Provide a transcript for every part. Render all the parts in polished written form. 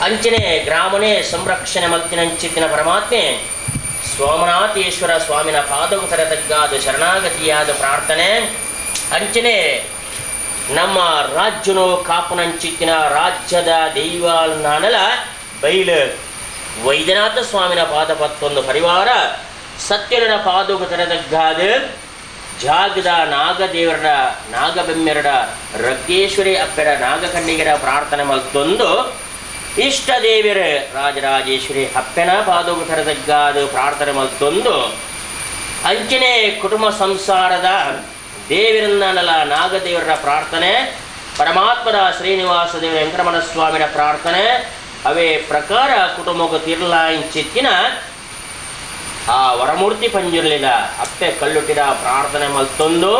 ಅಂಚನೆ ಗ್ರಾಮನೇ ಸಂರಕ್ಷಣೆ ಮಲ್ತಿನಂಚಿತ್ತಿನ ಪರಮಾತ್ಮೆ ಸೋಮನಾಥೇಶ್ವರ ಸ್ವಾಮಿನ ಪಾದವು ತರತಗ್ಗಾದ ಶರಣಾಗತಿಯಾದ ಪ್ರಾರ್ಥನೆ. ಅಂಚನೆ ನಮ್ಮ ರಾಜ್ಯನು ಕಾಪುನಂಚಿತ್ತಿನ ರಾಜ್ಯದ ದೈವ ನಾನಲ ಬೈಲು ವೈದ್ಯನಾಥ ಸ್ವಾಮಿನ ಪಾದ ಪತ್ತೊಂದು ಪರಿವಾರ ಸತ್ಯನ ಪಾದವು ತರತಗ್ಗಾದ ಜಾಗದ ನಾಗದೇವರ ನಾಗಬೆಮ್ಮೆರಡ ರಗ್ಗೇಶ್ವರಿ ಅಪ್ಪೆರ ನಾಗಕಣ್ಣಿಗರ ಪ್ರಾರ್ಥನೆ ಮಲ್ತೊಂದು ಇಷ್ಟ ದೇವಿಯರ ರಾಜರಾಜೇಶ್ವರಿ ಅಪ್ಪೆನ ಪಾದವು ತರತಗ್ಗಾದ ಪ್ರಾರ್ಥನೆ ಮಲ್ತೊಂದು ಅಂಚನೆ ಕುಟುಂಬ ಸಂಸಾರದ ದೇವಿರನ್ನಲ ನಾಗದೇವರ ಪ್ರಾರ್ಥನೆ, ಪರಮಾತ್ಮರ ಶ್ರೀನಿವಾಸ ದೇವರ ವೆಂಕಟರಮಣ ಸ್ವಾಮಿನ ಪ್ರಾರ್ಥನೆ. ಅವೇ ಪ್ರಕಾರ ಕುಟುಂಬಕ್ಕೆ ತಿರ್ಲಾಂಚಿತ್ತಿನ ಆ ವರಮೂರ್ತಿ ಪಂಜುರ್ಲಿದ ಅಪ್ಪೆ ಕಲ್ಲುಟ್ಟಿದ ಪ್ರಾರ್ಥನೆ ಮಲ್ತೊಂದು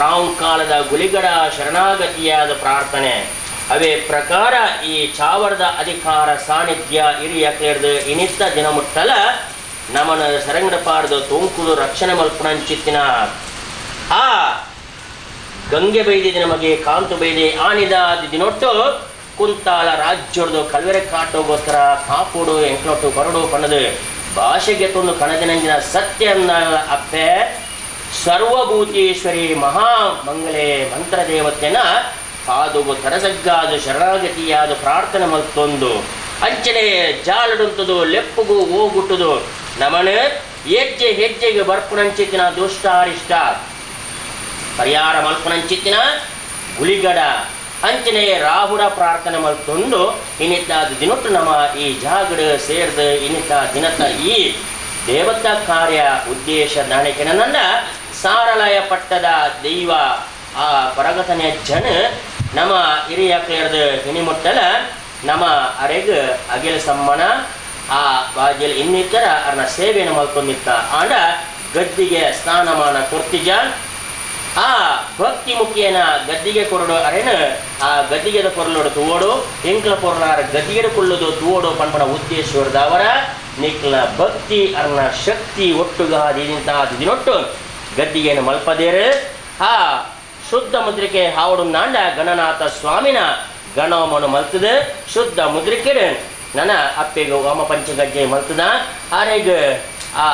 ರಾವ್ ಕಾಲದ ಗುಳಿಗಡ ಶರಣಾಗತಿಯಾದ ಪ್ರಾರ್ಥನೆ. ಅವೇ ಪ್ರಕಾರ ಈ ಚಾವರದ ಅಧಿಕಾರ ಸಾನ್ನಿಧ್ಯ ಹಿರಿಯ ಕೇರ್ದು ಇನಿತ್ತ ದಿನಮುಟ್ಟಲ ನಮನ ಸರಂಗಡಪಾರ್ದು ತೋಂಕುದು ರಕ್ಷಣೆ ಮಲ್ಪುನಂಚಿತ್ತಿನ ಆ ಗಂಗೆ ಬೈದಿದೆ ನಮಗೆ ಕಾಂತು ಬೈದೆ ಆನಿದ ದಿನೊಟ್ಟು ಕುಂತಾಳ ರಾಜ್ಯದ ಕಲ್ವೆರೆ ಕಾಟೋಗೋಸ್ಕರ ಕಾಪೋಡು ಎಂಕ್ಲೊಟ್ಟು ಕೊರಡು ಪಣ್ಣದು ಭಾಷೆಗೆ ತೊಂದು ಕಣದಿನಂಜಿನ ಸತ್ಯ ಅಪ್ಪೆ ಸರ್ವಭೂತೇಶ್ವರಿ ಮಹಾಮಂಗಲೆ ಮಂತ್ರದೇವತೆನ ಪಾದುಗು ತರದಗ್ಗಾದ ಶರಣಾಗತಿಯಾದ ಪ್ರಾರ್ಥನೆ ಮಲ್ತೊಂದು ಅಂಚನೆ ಜಾಲಡುಂತದು ಲೆಪ್ಪುಗು ಹೋಗುಟ್ಟುದು ನಮನ ಹೆಜ್ಜೆ ಹೆಜ್ಜೆಗೆ ಬರ್ಪುನಂಚಿತ್ತಿನ ದುಷ್ಟಾರಿಷ್ಟ ಪರಿಹಾರ ಮಲ್ಪುನಂಚಿತ್ತಿನ ಗುಳಿಗಡ ಅಂಚನೆ ರಾಹುರ ಪ್ರಾರ್ಥನೆ ಮಲ್ತೊಂದು ಇನ್ನಿತ್ತ ದಿನೊಟ್ಟು ನಮ್ಮ ಈ ಜಾಗಡ ಸೇರ್ದು ಇನ್ನಿತ್ತ ದಿನತ ಈ ದೇವತಾ ಕಾರ್ಯ ಉದ್ದೇಶ ದಾಣಿಕೆನ ಸಾರಲಯ ಪಟ್ಟದ ದೈವ ಆ ಪರಗತನೆಯ ಜನ ನಮ್ಮ ಹಿರಿಯ ಕೇರ್ದು ಹಿನಿಮುಟ್ಟಲ ನಮ್ಮ ಅರೆಗ್ ಅಗಿಲ ಸಮ್ಮನ ಆ ಬಾಜಲ್ ಇನ್ನಿತರ ಅರ್ನ ಸೇವೆಯನ್ನು ಮಲ್ತೊಂದಿತ್ತ. ಆಂಡ ಗದ್ದಿಗೆ ಸ್ನಾನಮಾನ ಕೊರ್ತಿಜ. ಆ ಭಕ್ತಿ ಮುಖೇನ ಗದ್ದಿಗೆ ಕೊರಡು ಅರೆನ ಆ ಗದ್ದಿಗೆದ ಕೊರಲೋಡು ತೂವೋಡು ಎಂಕ್ಲ ಪೊರ್ಲಾರ ಗದ್ದಿಗೆದ ಕುಲ್ಲುದು ತೂವೋಡು ಪನ್ಪನ ಉದ್ದೇಶವರ್ದವರ ನಿಕ್ಲ ಭಕ್ತಿ ಅರ್ನ ಶಕ್ತಿ ಒಟ್ಟುಗಾದಿಂತ ದಿನೊಟ್ಟು ಗದ್ದಿಗೆಯನ್ನು ಮಲ್ಪದೇರು. ಆ ಶುದ್ಧ ಮುದ್ರಿಕೆ ಹಾವಡು ನಾಂಡ ಗಣನಾಥ ಸ್ವಾಮಿನ ಗಣೋಮನು ಮಲ್ತದ ಶುದ್ಧ ಮುದ್ರಿಕೆ ನನ್ನ ಅಪ್ಪೆಗೆ ವಾಮ ಪಂಚಗಜ್ಜೆ ಮಲ್ತದ ಆರೆಗ್ ಆ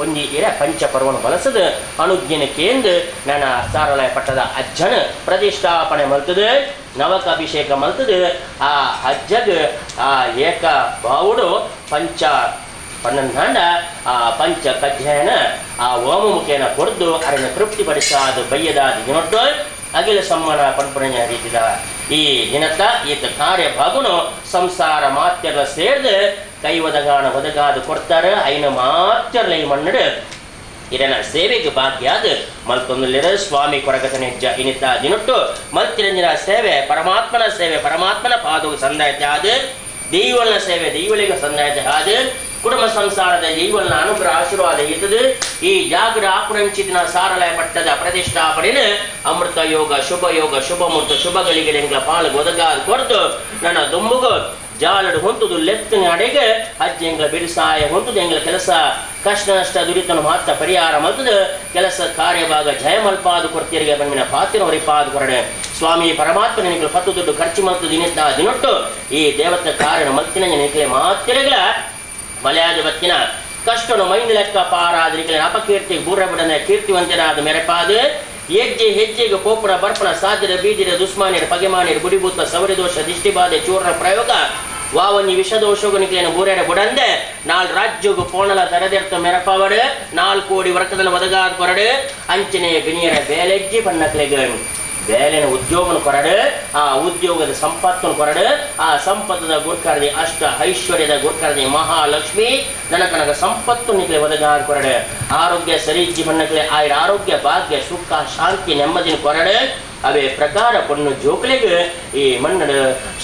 ಒಂಜಿ ಇರ ಪಂಚ ಪರ್ವಣ ಬಳಸದ ಅನುಜ್ಞನ ಕೇಂದ್ರ ನನ್ನ ಸಾರಲಯ ಪಟ್ಟದ ಅಜ್ಜನ ಪ್ರತಿಷ್ಠಾಪನೆ ಮಲ್ತದ ನವಕ ಅಭಿಷೇಕ ಮಲ್ತದ ಆ ಅಜ್ಜಗ್ ಆ ಏಕ ಬಾವುಡು ಪಂಚ ಪನ್ನೊಂದಾಂಡ ಆ ಪಂಚ ಕಜ್ಜಾಯನ ಆ ಓಮ ಮುಖೇನ ಕೊಡ್ದು ಅರನ್ನ ತೃಪ್ತಿಪಡಿಸಾದ ಬಯ್ಯದ ದಿನೊಟ್ಟು ಅಗಿಲ ಸಮ್ಮನ ಪಂಪುಣೆಯ ರೀತಿದ ಈ ದಿನತ್ತ ಈತ ಕಾರ್ಯ ಭಾಗುನು ಸಂಸಾರ ಮಾತ್ಯರ ಸೇರ್ದು ಕೈ ಒದಗಾನ ಒದಗಾದು ಕೊಡ್ತಾರೆ. ಐನ ಮಾತ್ಯರ್ಲ ಈ ಮಣ್ಣಡು ಇದನ್ನ ಸೇವೆಗೆ ಭಾಗ್ಯಾದ ಮಲ್ತೊಂದುಲ್ಲಿರ ಸ್ವಾಮಿ ಕೊರಗತನೆ ಹೆಜ್ಜ ಇನಿತ ದಿನೊಟ್ಟು ಮಲ್ತಿರಂಜಿನ ಸೇವೆ ಪರಮಾತ್ಮನ ಸೇವೆ ಪರಮಾತ್ಮನ ಪಾದವು ಸಂದಾಯತೆ ಆದ ದೈವನ ಸೇವೆ ದೈವಳಿಗೆ ಸಂದಾಯತೆ ಆದ ಕುಟುಂಬ ಸಂಸಾರದ ದೈವನ ಅನುಗ್ರಹ ಆಶೀರ್ವಾದ ಇರ್ತದೆ. ಈ ಜಾಗರ ಆಪುರಂಚಿತಿನ ಸಾರಲಯ ಪಟ್ಟದ ಪ್ರತಿಷ್ಠಾಪನೆನ ಅಮೃತ ಯೋಗ, ಶುಭ ಯೋಗ, ಶುಭ ಮುಹೂರ್ತ, ಶುಭಗಳಿಗೆ ಎಂಗ್ಲ ಪಾಲು ಒದಗಾದ ಕೊರತು ನನ್ನ ದುಂಬುಗು ಜಾಲಡು ಹೊಂತುದು ಲೆತ್ತಿನ ಅಡೆಗೆ ಅಜ್ಜಿ ಎಂಗ್ಲ ಬಿಡಿಸಾಯ ಹೊಂತುದು ಎಂಗ್ಲ ಕೆಲಸ ಕಷ್ಟ ನಷ್ಟ ದುರಿತನು ಮಾತ್ರ ಪರಿಹಾರ ಮಲ್ತದು ಕೆಲಸ ಕಾರ್ಯಭಾಗ ಜಯಮಲ್ಪಾದು ಕೊಡ್ತೀರಿಗೆ ಬಂದಿನ ಪಾತಿನ ಹೊರಿಪಾದು ಕೊರಡೆ ಸ್ವಾಮಿ ಪರಮಾತ್ಮ ನಿನಗೆ ಪತ್ತು ದುಡ್ಡು ಖರ್ಚು ಮಲ್ತು ದಿನದ ದಿನೊಟ್ಟು ಈ ದೇವತ ಕಾರ್ಯನ ಮಲ್ತಿನ ನಿನಗೆ ಮಾತಿರಗಳ ಮಲಯಾದ ಬತ್ತಿನ ಕಷ್ಟನು ಮೈಂದ ಲೆಕ್ಕ ಪಾರಾದ್ರಿಕಲ ಅಪಕೀರ್ತಿ ಬೂರ ಬಿಡನೆ ಕೀರ್ತಿವಂತನಾದ ಮೆರಪಾದು ಹೆಜ್ಜೆ ಹೆಜ್ಜೆಗೆ ಪೋಪುರ ಬರ್ಪಣ ಸಾಧ್ಯದ ಬೀದಿರ ದುಸ್ಮಾನಿಯರ ಪಗೆಮಾನಿಯರ ಗುಡಿಭೂತ ಸವರಿ ದೋಷ ದಿಷ್ಟಿಬಾಧೆ ಚೂರ್ಣ ಪ್ರಯೋಗ ವಾವನಿ ವಿಷದೋಷಗುನಿಕ್ಲೇನ ಬೂರೆಡ ಬುಡಂದೆ ನಾಲ್ ರಾಜ್ಯಗು ಪೋಣಲ ತರದೆರ್ತ ಮೆರಪವಡು 4 ಕೋಡಿ ವರ್ಕದಲ್ಲಿ ಒದಗಾದ ಕೊರಡು. ಅಂಚನೆ ಬಿನಿಯರ ಬೇಲೆಜ್ಜಿ ಬಣ್ಣಕ್ಲೆಗ್ ಬೇಲೆನ ಉದ್ಯೋಗನ ಕೊರಡು, ಆ ಉದ್ಯೋಗದ ಸಂಪತ್ತನ್ನು ಕೊರಡು. ಆ ಸಂಪತ್ತದ ಗುರ್ಕಾರದಿ ಅಷ್ಟ ಐಶ್ವರ್ಯದ ಗುರ್ಕಾರದಿ ಮಹಾಲಕ್ಷ್ಮಿ ನನ್ನ ಕನಕ ಸಂಪತ್ತು ನಿಕ್ಲೆ ಒದಗಾದ ಕೊರಡು. ಆರೋಗ್ಯ ಸರಿಜ್ಜಿ ಬಣ್ಣಕ್ಲೆ ಆಯ್ರ ಆರೋಗ್ಯ ಭಾಗ್ಯ ಸುಖ ಶಾಂತಿ ನೆಮ್ಮದಿನ ಕೊರಡು. ಅವೇ ಪ್ರಕಾರ ಪೊಣ್ಣು ಜೋಕ್ಲೆಗ್ ಈ ಮಣ್ಣಡು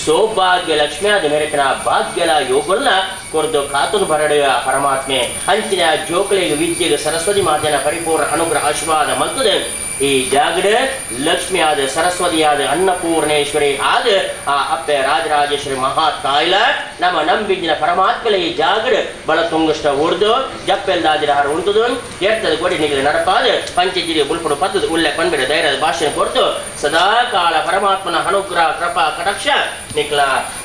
ಸೌಭಾಗ್ಯ ಲಕ್ಷ್ಮಿ ಆದ ಮೇರೆಕನ ಭಾಗ್ಯಲ ಯೋಗಲ್ನ ಕೊರ್ದು ಕಾತುನು ಬರಡು ಆ ಪರಮಾತ್ಮೆ. ಅಂಚಿನ ಜೋಕ್ಲೆಗ್ ವಿದ್ಯೆಗೆ ಸರಸ್ವತಿ ಮಾತೆನ ಪರಿಪೂರ್ಣ ಅನುಗ್ರಹ ಆಶೀರ್ವಾದ ಮಲ್ತದೆ. ಈ ಜಾಗಡ್ ಲಕ್ಷ್ಮಿ ಆದ ಸರಸ್ವತಿ ಆದ ಅನ್ನಪೂರ್ಣೇಶ್ವರಿ ಆದ ಆ ಅಪ್ಪೆ ರಾಜರಾಜೇಶ್ವರಿ ಮಹಾ ತಾಯಿಲ ನಮ್ಮ ನಂಬಿಂಜಿನ ಪರಮಾತ್ಮಲ ಈ ಜಾಗಡ್ ಬಲ ತುಂಗಷ್ಟ ಉರ್ದು ಜಪ್ಪೆಲ್ದಾದಿರ ಹಾರ ಉಂಟುದು ಎರ್ತದ ಕೊಡಿ ನಿಗಲ ನಡಪಾದ ಪಂಚಜಿರಿ ಬುಲ್ಪುಡು ಪತ್ತದ ಉಲ್ಲೆ ಪನ್ಬಿಡ ಧೈರ್ಯದ ಭಾಷೆ ಕೊರ್ತು ಸದಾ ಕಾಲ ಪರಮಾತ್ಮನ ಅನುಗ್ರಹ ಕೃಪಾ ಕಟಾಕ್ಷ ನಿಕ್ಲ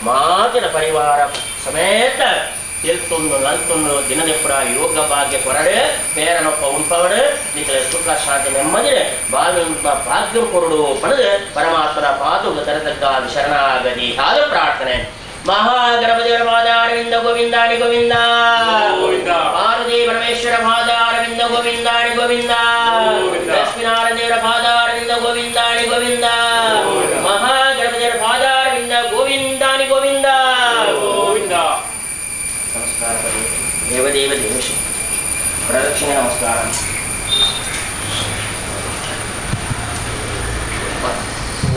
ಮಾತಿನ ಪರಿವಾರ ಸಮೇತ ಎಲ್ತೊಂದು ನಲ್ತೊಂದು ದಿನದೆಪ್ಪುರ ಯೋಗ ಭಾಗ್ಯ ಕೊರಡು ಪೇರನೊಪ್ಪ ಉಂಪವಡು ನಿಕಲ ಸುಖ ಶಾಂತಿ ನೆಮ್ಮದಿ ಬಾಳುಂಪ ಭಾಗ್ಯ ಕೊರಡು ಪಡೆದು ಪರಮಾತ್ಮನ ಪಾದುಗ ತರತಕ್ಕ ಶರಣಾಗತಿ ಆದ ಪ್ರಾರ್ಥನೆ. ಮಹಾಗಣಪತಿಯವರ ಪಾದಾರವಿಂದ ಗೋವಿಂದಾಣಿ ಗೋವಿಂದ, ಪಾರ್ವತಿ ಪರಮೇಶ್ವರ ಪಾದಾರವಿಂದ ಗೋವಿಂದಾಣಿ ಗೋವಿಂದ, ಲಕ್ಷ್ಮೀನಾರಾಯಣ ದೇವರ ಪಾದಾರವಿಂದ ಗೋವಿಂದಾಣಿ ಗೋವಿಂದ, ಮಹಾಗಣಪತಿಯವರ ಪಾದಾರವಿಂದ ಗೋವಿಂದಾಣಿ ಗೋವಿಂದ. ನಮಸ್ಕಾರ ದೇವದೇವ ದೇವೇಶ ಪ್ರದಕ್ಷಿಣೆ ನಮಸ್ಕಾರ.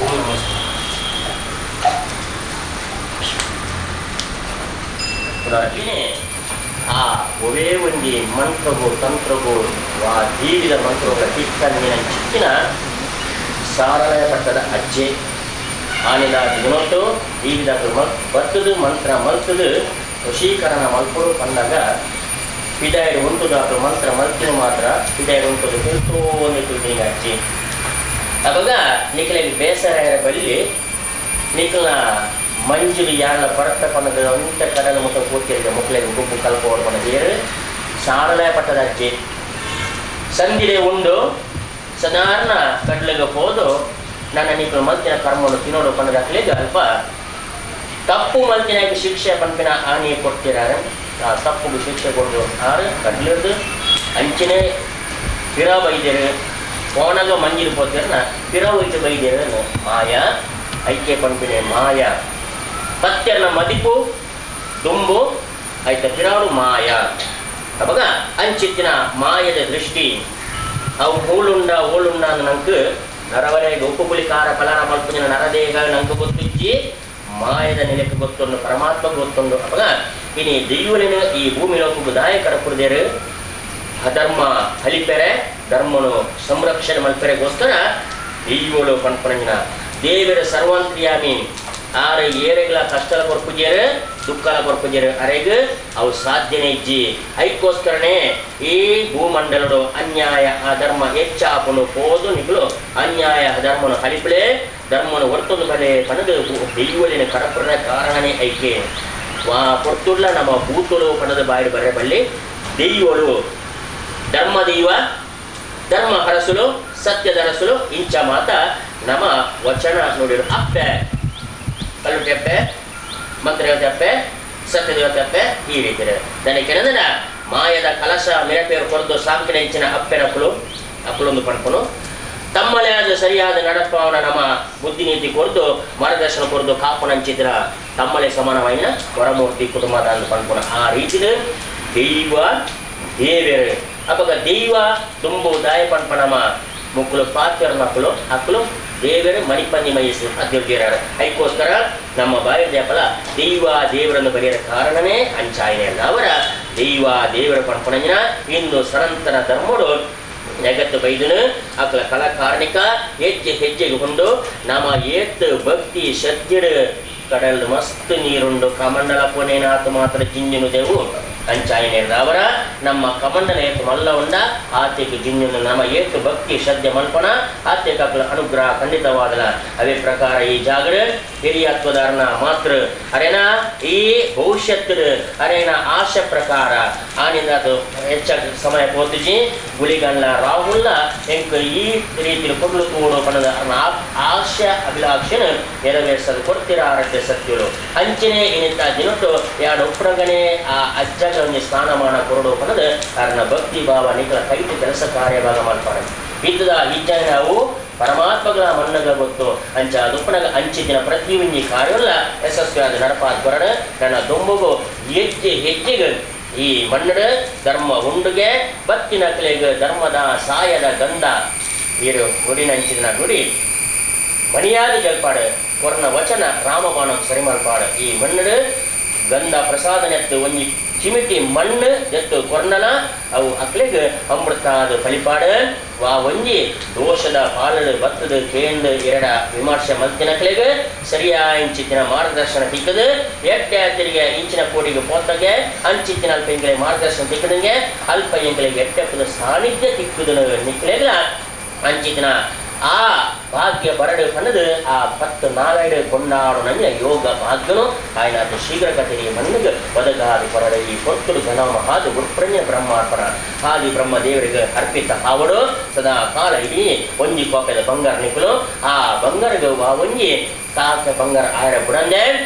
ಓಂ ನಮಸ್ಕಾರ. ಆ ಒವೇ ಒಂಜಿ ಮಂತ್ರಗು ತಂತ್ರಗು ವಾ ದೀವಿದ ಮಂತ್ರಗಳ ತಿಕ್ಕಂದಿನ ಚಿಕ್ಕಿನ ಸಾರಳಯ ಪಟ್ಟದ ಅಜ್ಜೆ ಆನಿದ ದಿನೊಟ್ಟು ದೀವಿದ ಬರ್ತದು ಮಂತ್ರ ಮಲ್ತದು ವಶೀಕರಣ ಮಲ್ಪಡು ಪನ್ನಗ ಪಿದಾಯಡು ಉಂಟುದಾತು ಮಂತ್ರ ಮಲ್ತಿನ ಮಾತ್ರ ಪಿದಾಯಡು ಉಂಟುದು ತಿಳ್ತೋ ಒಂದು ಅಜ್ಜಿ. ಅವಾಗ ನಿಖಲಿಗೆ ಬೇಸರ ಬಲ್ಲಿ ನಿಖಲ ಮಂಜುಲಿ ಯಾರನ್ನ ಪರತ್ತ ಪನ್ನದ ಅಂತ ಕಡಲ ಮುಖ ಕೂತಿರ್ಗ ಮುಕ್ಳಿಗೆ ಗುಂಪು ಕಲ್ಪೋಡು ಪನ್ನದ ಸಾರಲೇ ಪಟ್ಟದ ಅಜ್ಜಿ ಸಂದಿಡೆ ಉಂಡು ಸಾಧಾರಣ ಕಡ್ಲಿಗೆ ಹೋದು ನನ್ನ ನಿಖಲು ಮಲ್ತಿನ ಕರ್ಮವನ್ನು ತಿನ್ನೋಡು ಪನ್ನದ ಅಕ್ಲಿಗೆ ಅಲ್ಪ ತಪ್ಪು ಮಲ್ತಿನಾಗ ಶಿಕ್ಷೆ ಪನ್ಪಿನ ಆನಿ ಕೊಡ್ತಿರಾರೆ. ಆ ತಪ್ಪುಗೆ ಶಿಕ್ಷೆ ಕೊಡು ಆರು ಕಡ್ಲಿರ್ದು ಅಂಚಿನೇ ಪಿರ ಬೈದೇರು ಪೋನಗ ಮಂಜಿಲ್ ಪೋತಿರನ ಪಿರ ಹೋಯ್ತು ಬೈದೇರು ಮಾಯ ಐಕೆ ಪನ್ಪಿನೆ ಮಾಯ ಪತ್ಯರ್ನ ಮದಿಪು ದುಂಬು ಐತ ಪಿರಾಡು ಮಾಯ. ಅವಾಗ ಅಂಚಿತ್ತಿನ ಮಾಯದ ದೃಷ್ಟಿ ಅವು ಹೂಳುಂಡ ಓಳುಂಡ ನಂಗೆ ನರವರೆಗೆ ಉಪ್ಪು ಪುಳಿ ಖಾರ ಫಲಾರ ಮಲ್ಪುಜಿನ ನರದೇಹ ನಂಗೆ ಗೊತ್ತಿಜ್ಜಿ ಮಾಯದ ನೆಲೆಗೆ ಗೊತ್ತೊಂದು ಪರಮಾತ್ಮ ಗೊತ್ತೊಂದು. ಅವಾಗ ಇನಿ ದೈವಲಿನ ಈ ಭೂಮಿ ಲೋಕಕ್ಕೆ ದಾಯಕರ ಕುಡ್ದೇರು ಅಧರ್ಮ ಹಲಿಪೆರೆ ಧರ್ಮನು ಸಂರಕ್ಷಣೆ ಮಲ್ಪೆರೆಗೋಸ್ಕರ ದೈವಳು ಪನ್ಪನಂಜಿನ ದೇವರ ಸರ್ವಾಂತರ್ಯಾಮಿ ಆರು ಏರೆಗಳ ಕಷ್ಟಲ ಕೊರ್ಪುಜೇರು ದುಃಖಲ ಕೊರ್ಪುಜೇರು ಅರೆಗ್ ಅವು ಸಾಧ್ಯನೇ ಇಜ್ಜಿ. ಐಕ್ಕೋಸ್ಕರನೇ ಈ ಭೂಮಂಡಲಡು ಅನ್ಯಾಯ ಅಧರ್ಮ ಹೆಚ್ಚಾಪುನು ಪೋದು ನಿಗಳು ಅನ್ಯಾಯ ಅಧರ್ಮನು ಹಲಿಪಳೆ ಧರ್ಮನು ಹೊರ್ತೊಂದು ಬಲೆ ಪನದು ದೈವಲಿನ ಕಡಪುರನ ಕಾರಣನೇ ಐಕೆ ವಾ ಪೊರ್ತುಡ್ಲ ನಮ್ಮ ಭೂತುಳು ಪಣದ ಬಾಯಿ ಬರೆ ಬಳ್ಳಿ ದೈವಳು ಧರ್ಮ ದೈವ ಧರ್ಮ ಹರಸುಲು ಸತ್ಯದ ಅರಸುಲು ಇಂಚ ಮಾತ ನಮ್ಮ ವಚನ ನೋಡಿರು. ಅಪ್ಪೆ ಕಲ್ಲುಟ್ಟಪ್ಪೆ ಮಂತ್ರದೇವತೆ ಸತ್ಯದೇವತೆ ಅಪ್ಪೆ ಈ ರೀತಿ ನನಗೆ ಏನಂದ್ರೆ ಮಾಯದ ಕಲಶ ಮಿರಪೇರು ಕೊರದು ಸಾಂಕಿನ ಇಂಚಿನ ಅಪ್ಪೆನ ಅಕ್ಕಲು ಅಕ್ಕಲೊಂದು ಪಡ್ಕೊನು ತಮ್ಮಲೇ ಆದ ಸರಿಯಾದ ನಡಪವನ ನಮ್ಮ ಬುದ್ಧಿ ನೀತಿ ಕೊರದು ಮಾರ್ಗದರ್ಶನ ಕೊರದು ಕಾಪುನಂಚಿದ್ರ ತಮ್ಮಲೆ ಸಮಾನವಾಯಿನ ವರಮೂರ್ತಿ ಕುಟುಂಬದ ಅಂದು ಪಡ್ಕೊಣ. ಆ ರೀತಿದ ದೈವ ದೇವೇರು ಅಪಗ ದೈವ ತುಂಬು ದಾಯ ಪನ್ಪನಮ ಮುಕ್ಕಲು ಪಾತ್ರನಕ್ಕಲು ಅಕ್ಕಲು ದೇವರು ಮಣಿಪನ್ನಿ ಮಯಸ್ಸು ಅದ್ಯೋಗ್ಯರಾರ. ಅದಕ್ಕೋಸ್ಕರ ನಮ್ಮ ಬಾಯಿ ದೇಪಲ ದೈವ ದೇವರನ್ನು ಬರೆಯರ ಕಾರಣನೇ ಅಂಚಾಯನೆ ಅವರ ದೈವ ದೇವರ ಪನ್ಪನಂಜಿನ ಇಂದು ಸರಂತನ ಧರ್ಮಡು ಜಗತ್ತು ಬೈದನು ಅಕಲ ಕಲಾಕಾರಣಿಕ ಹೆಜ್ಜೆ ಹೆಜ್ಜೆಗೆ ಹೊಂದು ನಮ್ಮ ಏತ್ ಭಕ್ತಿ ಶ್ರದ್ಧೆಡು ಕಡಲ್ ಮಸ್ತ್ ನೀರುಂಡು ಕಮಂಡಲ ಪೋನೇನಾತು ಮಾತ್ರ ಜಿಂಜನು ದೇವು ಅಂಚಾಯನೆ ಅವರ ನಮ್ಮ ಕಮಂಡಲ ಏತು ಮಲ್ಲ ಉಂಡ ಆತೆಗೆ ಜಿಂಜನು ನಮ್ಮ ಏತು ಭಕ್ತಿ ಶ್ರದ್ಧೆ ಮಲ್ಪಣ ಆತೆಗೆ ಅಕಲ ಅನುಗ್ರಹ ಖಂಡಿತವಾದಲ. ಅದೇ ಪ್ರಕಾರ ಈ ಜಾಗರ ಹಿರಿಯತ್ವದಾರನ ಮಾತ್ರ ಅರೇನ ಈ ಭವಿಷ್ಯತ್ತು ಅರೇನ ಆಶೆ ಪ್ರಕಾರ ಆನಿಂದ ಅದು ಹೆಚ್ಚಾಗಿ ಸಮಯ ಪೋತುಜಿ ಗುಳಿಗಲ್ಲ ರಾಹುಲ್ನ ಎಂಕ ಈ ರೀತಿಯಲ್ಲಿ ಕೊಡ್ಲು ತೋಡು ಪಣದ ಆಶೆ ಅಭಿಲಾಷೆನ ನೆರವೇರಿಸಲು ಕೊಡ್ತಿರ ಸತ್ಯರು ಅಂಚನೆ ಇನ್ನಿಂತ ದಿನಟ್ಟು ಯಾಡು ಉಪ್ರಗನೆ ಆ ಅಜ್ಜಗ ಒಂಜಿ ಸ್ಥಾನಮಾನ ಕೊರಡು ಪಣದ ಕಾರಣ ಭಕ್ತಿ ಭಾವ ನಿಖಲ ಕೈತು ಕೆಲಸ ಕಾರ್ಯಭಾಗ ಮಾಡ್ತಾರೆ. ಇದ್ದದ ಇಜ್ಜನೆ ನಾವು ಪರಮಾತ್ಮಗಳ ಮಣ್ಣಗ ಗೊತ್ತು ಅಂಚ ದುಪ್ಪನಗ ಅಂಚಿದಿನ ಪ್ರತಿ ಒಂಜಿ ಕಾರ್ಯವಲ್ಲ ಯಶಸ್ವಿಯಾದ ನಡಪಾದ ಕೊರಡು ನನ್ನ ದೊಂಬುಗು ಹೆಜ್ಜೆ ಹೆಜ್ಜೆಗೆ ಈ ಮಣ್ಣಡ ಧರ್ಮ ಉಂಡುಗೆ ಬತ್ತಿನ ಕಲೆಗೆ ಧರ್ಮದ ಸಾಯದ ಗಂಧ ನೀರು ನುಡಿನ ಅಂಚಿದಿನ ನುಡಿ ಮಣಿಯಾದ ಜಲ್ಪಾಡು ಕೊರ್ನ ವಚನ ರಾಮಬಾಣ ಸರಿ ಮಲ್ಪಾಡು ಈ ಮಣ್ಣಡು ಗಂಧ ಪ್ರಸಾದನೆತ್ತು ಒಂಜಿ ಚಿಮಿಟಿ ಮಣ್ಣು ಎತ್ತು ಕೊರ್ನಲ ಅವು ಅಕ್ಲೆಗ್ ಅಮೃತಾದ ಫಲಿಪಾಡು ವಾ ಒಂಜಿ ದೋಷದ ಪಾಲಡು ಬತ್ತದ ಕೇಂದ್ರ ಎರಡ ವಿಮರ್ಶೆ ಮಲ್ತಿನಕ್ಲೆಗ್ ಸರಿಯಾ ಇಂಚಿತ್ತಿನ ಮಾರ್ಗದರ್ಶನ ತಿಕ್ಕದು ಎಟ್ಟೆ ತಿರುಗೆ ಇಂಚಿನ ಕೋಡಿಗೆ ಪೋತಗೆ ಅಂಚಿತ್ತಿನ ಅಲ್ಪ ಎಂಕಲೆ ಮಾರ್ಗದರ್ಶನ ತಿಕ್ಕದಂಗೆ ಅಲ್ಪ ಎಂಕಲೆಗ್ ಎಟ್ಟೆಪ್ಪದ ಸಾನ್ನಿಧ್ಯ ತಿಕ್ಕುದು ನಿಕ್ಲೆಗ್ಲ ಅಂಚಿತ್ತಿನ ಆ ಭಾಗ್ಯ ಬರಡು ಪನ್ನದು ಆ ಪತ್ತು ನಾಲೈಡು ಕೊಂಡಾಡು ನಂಜ ಯೋಗ ಭಾಗ್ಯನು ಆಯ್ನಾಥ ಶೀಘ್ರ ಕಥೆಗೆ ಮಣ್ಣಿಗೆ ಒದಗಾದು ಕೊರಡು ಈ ಪೊರ್ತುಡು ಗಣಮ ಹಾದು ಗುರುಪ್ರಜ್ಞ ಬ್ರಹ್ಮಾರ್ಪಣ ಆದಿ ಬ್ರಹ್ಮ ದೇವರಿಗೆ ಅರ್ಪಿತ ಹಾವಡು ಸದಾ ಕಾಲ ಇಡೀ ಒಂಜಿ ಕೋಪದ ಬಂಗಾರ ನಿಕ್ಕಲು ಆ ಬಂಗಾರಗ ಆ ಒಂಜಿ ತಾಕ ಬಂಗಾರ ಆಯರ ಬುಡಂದೆ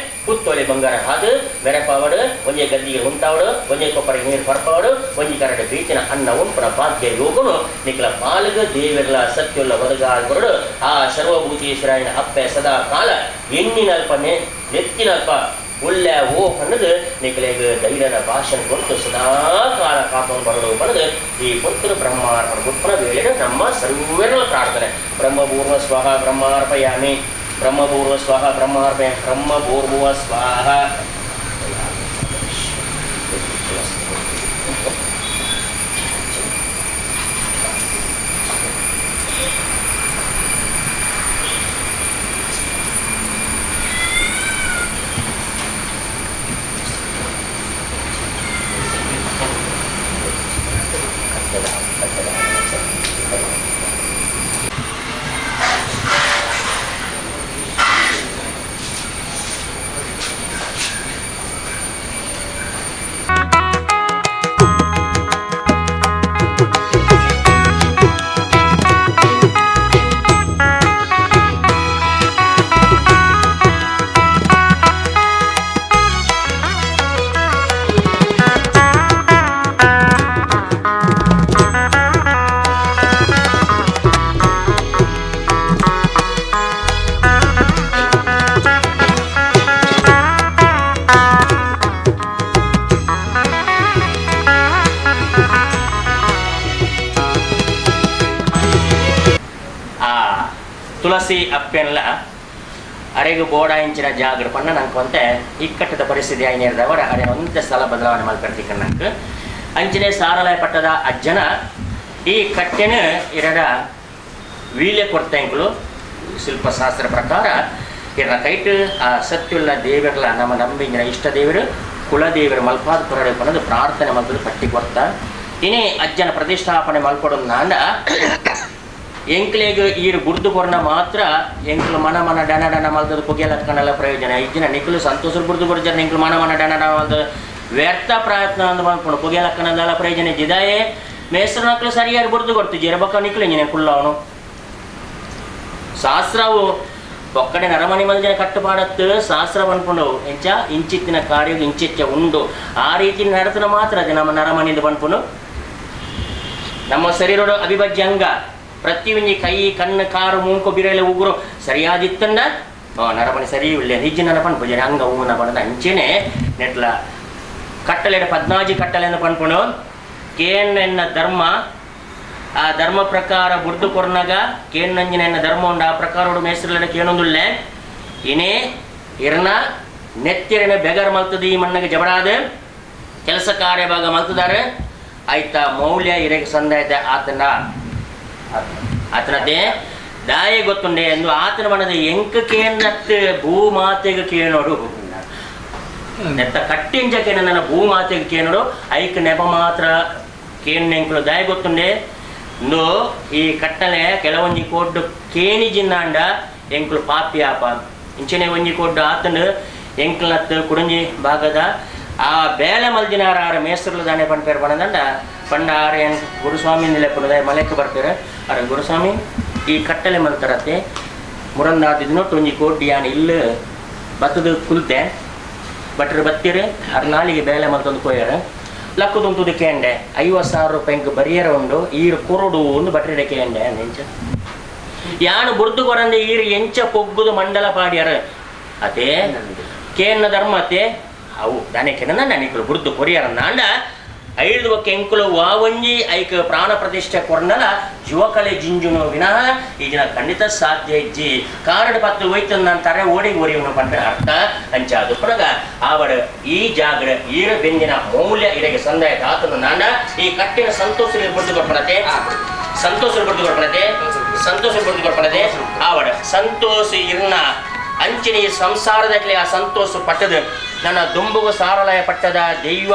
ಪುತ್ತೊಳಿ ಬಂಗಾರ ಹಾದು ಮೆರಪಾವಡು ಒಂಜೆ ಗದ್ದಿಗೆ ಉಂತಾವಡು ಒಂಜೆ ಕೊಪ್ಪರಿಗೆ ನೀರು ಪರ್ಪಾವಡು ಒಂಜಿ ಕರಡು ಬೀಚಿನ ಅನ್ನ ಉಂಪುನ ಭಾಗ್ಯ ಯೋಗನು ನಿಖಲ ಪಾಲಗ ದೇವರ್ಲ ಸತ್ಯುಲ್ಲ ಒದಗಾದ ಕೊರಡು ಆ ಸರ್ವಭೂತೇಶ್ವರಾಯನ ಅಪ್ಪೆ ಸದಾ ಕಾಲ ಎಣ್ಣಿನಲ್ಪ ನೆತ್ತಿನಲ್ಪ ಉಳ್ಳ ಓ ಪನ್ನದು ನಿಖಲೆಗ್ ಧೈರ್ಯದ ಭಾಷಣ ಕೊಟ್ಟು ಸದಾ ಕಾಲ ಕಾಕೊಂಡು ಬರಡು ಪನ್ನದು ಈ ಪುತ್ರ ಬ್ರಹ್ಮಾರ್ಪಣ ಗುಪ್ಪನ ವೇಳೆ ನಮ್ಮ ಸರ್ವರ ಪ್ರಾರ್ಥನೆ. ಬ್ರಹ್ಮಪೂರ್ವ ಸ್ವಾಹ ಬ್ರಹ್ಮಾರ್ಪಯಾಮಿ ಬ್ರಹ್ಮಪೂರ್ವ ಸ್ವಾಹ ಬ್ರಹ್ಮಾರ್ಪಯ ಬ್ರಹ್ಮಪೂರ್ವ ಸ್ವಾಹ. ತುಳಸಿ ಅಪ್ಪೆನ್ಲ ಅರೆಗು ಬೋಡಾಯಿಂಚಿನ ಜಾಗೃ ಪಣ್ಣ ನಂಗೆ ಇಕ್ಕಟ್ಟದ ಪರಿಸ್ಥಿತಿ ಆಯ್ನೇರ್ದವರ ಅರೆ ಒಂದೇ ಸ್ಥಳ ಬದಲಾವಣೆ ಮಲ್ಪೆರ್ತಿಕ್ಕ ನಂಗೆ ಅಂಚನೆ ಸಾರಲಯ ಪಟ್ಟದ ಅಜ್ಜನ ಈ ಕಟ್ಟೆನ ಇರಡ ವೀಲ್ಯ ಕೊಡ್ತಂಕುಲು ಶಿಲ್ಪಶಾಸ್ತ್ರ ಪ್ರಕಾರ ಇರ ಕೈಟ್ ಆ ಸತ್ಯುಲ್ಲ ದೇವರ್ಲ ನಮ್ಮ ನಂಬಿಂಜಿನ ಇಷ್ಟ ದೇವರು ಕುಲದೇವರು ಮಲ್ಪಾದ ಕೊರಡೆ ಪನ್ನದು ಪ್ರಾರ್ಥನೆ ಮಲ್ಪದು ಪಟ್ಟಿ ಕೊಡ್ತ ಇನಿ ಅಜ್ಜನ ಪ್ರತಿಷ್ಠಾಪನೆ ಮಲ್ಪಡೋದು ನಾಂಡ ಎಂಕ್ಲೆಗ್ ಈರು ಬುರ್ದು ಕೊರ್ನ ಮಾತ್ರ ಎಂಕ್ಲು ಮನ ಮನ ಡನ ಡನ ಮಲ್ತದ ಪುಗೆಲಕ್ಕನಲ್ಲ ಪ್ರಯೋಜನ ಇಜ್ಜಿನ ನಿಕ್ಲು ಸಂತೋಷ ಬುರ್ದು ಕೊರ್ಜರ ಎಂಕ್ಲು ಮನ ಮನ ಡನ ಡನ ಮಲ್ತದ ವ್ಯರ್ಥ ಪ್ರಯತ್ನ ಅಂದ್ ಮಲ್ಪುಂಡು ಪುಗೆಲಕ್ಕನದಲ್ಲ ಪ್ರಯೋಜನ ಜಿದಾಯೇ ಮೇಸ್ತ್ರ ನಕ್ಲು ಸರಿಯಾಗಿ ಬುರ್ದು ಕೊಡ್ತು ಜರಬಕ್ಕ ನಿಕ್ಲು ಇಂಜಿನ ಕುಲ್ಲವನು ಶಾಸ್ತ್ರವು ಒಕ್ಕಡೆ ನರಮಣಿ ಮಲ್ಜನ ಕಟ್ಟುಪಾಡತ್ತು ಶಾಸ್ತ್ರ ಪನ್ಪುಂಡು ಎಂಚ ಇಂಚಿತ್ತಿನ ಕಾರ್ಯ ಇಂಚಿಚ್ಚ ಉಂಡು ಆ ರೀತಿ ನಡತನ ಮಾತ್ರ ಅದು ನಮ್ಮ ನರಮಣಿಂದ ಪನ್ಪುಂಡು. ನಮ್ಮ ಶರೀರದ ಅವಿಭಾಜ್ಯ ಅಂಗ ಪ್ರತಿಯೊಂಜಿ ಕೈ ಕಣ್ಣು ಕಾರು ಮೂಂಕು ಬಿರಲೆ ಉಗುರು ಸರಿಯಾದಿತ್ತಂಡ ನರಮಣಿ ಸರಿ ಇಲ್ಲ ಹಿಜ್ಜಿನ ಪನ್ಪು ಜನ ಅಂಗ ಹೂವನ ಪಣದ ಅಂಚೆನೆ ನೆಟ್ಲ ಕಟ್ಟಲೆಡ ಪದ್ನಾಜಿ ಕಟ್ಟಲೆಂದು ಪನ್ಪುಂಡು ಕೇಣ್ಣೆನ್ನ ಧರ್ಮ ಆ ಧರ್ಮ ಪ್ರಕಾರ ಬುರ್ದು ಕೊರ್ನಗ ಕೇಣ್ಣಂಜಿನ ಎನ್ನ ಧರ್ಮ ಉಂಡು ಆ ಪ್ರಕಾರ ಮೇಸ್ತ್ರಲೆಡ ಕೇಣೊಂದುಲ್ಲೆ ಇನೇ ಇರ್ನ ನೆತ್ತಿರನ ಬೆಗರ್ ಮಲ್ತದ ಈ ಮಣ್ಣಗೆ ಜಬಡಾದ ಕೆಲಸ ಕಾರ್ಯ ಭಾಗ ಮಲ್ತದಾರೆ ಆಯ್ತಾ ಮೌಲ್ಯ ಇರಗೆ ಸಂದಾಯ್ತ ಆತನ ಆತನದೇ ದಾಯ ಗೊತ್ತುಂಡೆ ಎಂದು ಆತನ ಮನದ ಎಂಕ ಕೇಂದ್ರತ್ ಭೂಮಾತೆಗೆ ಕೇಳೋಡು ನೆತ್ತ ಕಟ್ಟಿಂಜ ಕೇನ ನನ್ನ ಭೂಮಾತೆಗೆ ಕೇನೋಡು ಐಕ್ ನೆಪ ಮಾತ್ರ ಕೇಣ್ಣೆಂಕುಲು ದಾಯ ಗೊತ್ತುಂಡೆ ನೋ ಈ ಕಟ್ಟಲೆ ಕೆಲವೊಂಜಿ ಕೋಡ್ಡು ಕೇಣಿ ಜಿನ್ನಾಂಡ ಎಂಕುಲು ಪಾಪಿ ಆಪ ಇಂಚನೆ ಒಂಜಿ ಕೋಡ್ಡು ಆತನು ಎಂಕುಲತ್ ಕುಡಂಜಿ ಭಾಗದ ಆ ಬೇಲೆ ಮಲ್ದಿನಾರ ಆರ ಮೇಸ್ತ್ರಲು ದಾನೆ ಪನ್ಪೇರು ಪಣದಂಡ ಪಂಡ ಆರ ಏನ್ ಗುರುಸ್ವಾಮಿ ನಿಲೆಪುಣದ ಮಲೆಕ್ ಬರ್ಪೇರು ಅರೆ ಗುರುಸ್ವಾಮಿ ಈ ಕಟ್ಟಲೆ ಮಲ್ತರತ್ತೆ ಮುರಂದಾದಿದ್ನೊಟ್ಟು ಒಂಜಿ ಕೋಡ್ಡು ಯಾನ್ ಇಲ್ಲು ಬತ್ತದ ಕುಲ್ತೆ ಭಟ್ರು ಬತ್ತೀರು ಅರ್ನಾಳಿಗೆ ಬೇಲೆ ಮಲ್ತೊಂದು ಕೊಯ್ಯರು ಲಕ್ಕುದುಂತುದು ಕೇಂಡೆ 50,000 ರೂಪಾಯಿ ಇಂಕ್ ಬರಿಯರ ಉಂಡು ಈರು ಕೊರಡು ಒಂದು ಬಟ್ರಿಡೆ ಕೇಂಡೆ ಎಂಚ ಯಾನು ಬುರ್ದು ಕೊರಂದೆ ಈರು ಎಂಚ ಪೊಗ್ಗುದು ಮಂಡಲ ಪಾಡ್ಯಾರ ಅದೇ ಕೇನ್ನ ಧರ್ಮ ಅತೆ ಅವು ದಾನೆ ಕೆನ ನನಿಕುಲು ಬುರ್ದು ಕೊರಿಯರ ನಾಂಡ ಐದು ಒಕ್ಕ ಎಂಕುಲು ವಾವಂಜಿ ಐಕ್ ಪ್ರಾಣ ಪ್ರತಿಷ್ಠೆ ಕೊರ್ನಲ ಯುವಕಲೆ ಜಿಂಜುನು ವಿನಃ ಈ ದಿನ ಖಂಡಿತ ಸಾಧ್ಯ ಇಜ್ಜಿ ಕಾರಡ್ ಪತ್ತು ಹೋಯ್ತು ನಾನು ತರೆ ಓಡಿ ಓರಿಯವನು ಪಂಡ ಅರ್ಥ ಅಂಚಾದು ಪುನಗ ಆವಡ ಈ ಜಾಗಡ ಈರ ಬೆಂದಿನ ಮೌಲ್ಯ ಇರಗೆ ಸಂದಾಯ ದಾತನು ನಾನ ಈ ಕಟ್ಟಿನ ಸಂತೋಷ ಬಿಡ್ದು ಕೊಡ್ಪಡತೆ ಸಂತೋಷ ಬಿಡ್ದು ಕೊಡ್ಪಡತೆ ಸಂತೋಷ ಬಿಡ್ದು ಕೊಡ್ಪಡತೆ ಆವಡ ಸಂತೋಷ ಇರ್ನ ಅಂಚಿನ ಈ ಸಂಸಾರದಲ್ಲಿ ಆ ಸಂತೋಷ ಪಟ್ಟದ ನನ್ನ ದುಂಬುಗು ಸಾರಲಯ ಪಟ್ಟದ ದೈವ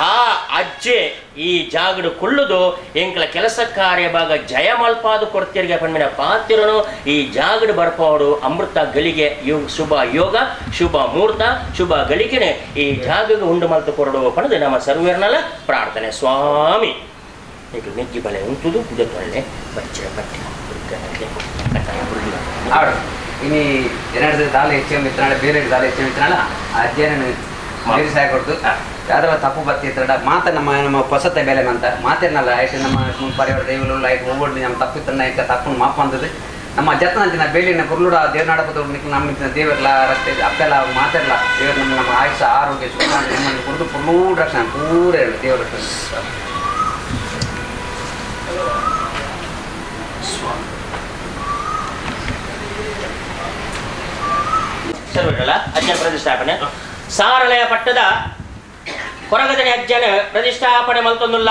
ಆ ಅಜ್ಜೆ ಈ ಜಾಗಡು ಕುಳ್ಳುದು ಎಂಕಲ ಕೆಲಸ ಕಾರ್ಯ ಭಾಗ ಜಯ ಮಲ್ಪಾದು ಕೊಡ್ತಿರ್ಗೆ ಪಣ್ಮಿನ ಪಾತಿರನು ಈ ಜಾಗಡು ಬರ್ಪಾಡು ಅಮೃತ ಗಳಿಗೆ ಶುಭ ಯೋಗ ಶುಭ ಮುಹೂರ್ತ ಶುಭ ಗಳಿಗೆನೆ ಈ ಜಾಗಗೆ ಉಂಡು ಮಲ್ತು ಕೊರಡು ಪಣದು ನಮ್ಮ ಸರ್ವೇರ್ನಲ್ಲ ಪ್ರಾರ್ಥನೆ ಸ್ವಾಮಿ. ಈಗ ನೆಜ್ಜಿ ಬಲೆ ಉಂಟುದು ಕುದತ್ತೊಳ್ಳೆ ಬಚ್ಚೆ ಬಟ್ಟೆ ಇನಿ ಏನಾದ್ರು ದಾಲ ಹೆಚ್ಚು ಮಿತ್ರನಾಡ ಬೇರೆ ದಾಲ ಹೆಚ್ಚು ಮಿತ್ರನಾಡ ಅಜ್ಜನ ಬೇರೆ ಸಹಾಯ ಕೊಡ್ತು ಯಾವ್ದಾರ ತಪ್ಪು ಬತ್ತಿತ್ತಡ ಮಾತ ನಮ್ಮ ನಮ್ಮ ಹೊಸತೆ ಬೆಲೆ ಅಂತ ಮಾತೇನಲ್ಲ ಆಯ್ತು ನಮ್ಮ ಪರಿವಾರ ದೈವಗಳು ಆಯ್ತು ಒவ்வೊಡು ನಮ್ಮ ತಪ್ಪು ಇತ್ತನ್ನ ಆಯ್ತು ತಪ್ಪು ಮಾಪ ಅಂತದ್ದು ನಮ್ಮ ಜತನ ಬೇಲಿನ ಕುರ್ಲುಡ ದೇವನಾಡ ನಮ್ಮ ದೇವರ್ಲ ರಸ್ತೆ ಅಪ್ಪೆಲ್ಲ ಮಾತೆಲ್ಲ ದೇವರು ನಮ್ಮ ನಮ್ಮ ಆಯುಷ ಆರೋಗ್ಯ ಸುಖ ನಿಮ್ಮನ್ನು ಕುರಿತು ಪೂರ ರಕ್ಷಣೆ ಪೂರ ಹೇಳು ದೇವರ ರಕ್ಷಣೆ. ಸರ್ವಲ್ಲ ಅಜ್ಜನ ಪ್ರತಿಷ್ಠಾಪನೆ ಸಾರಲಯ ಪಟ್ಟದ ಕೊರಗದನೆ ಅಜ್ಜನ ಪ್ರತಿಷ್ಠಾಪನೆ ಮಲ್ತೊಂದುಲ್ಲ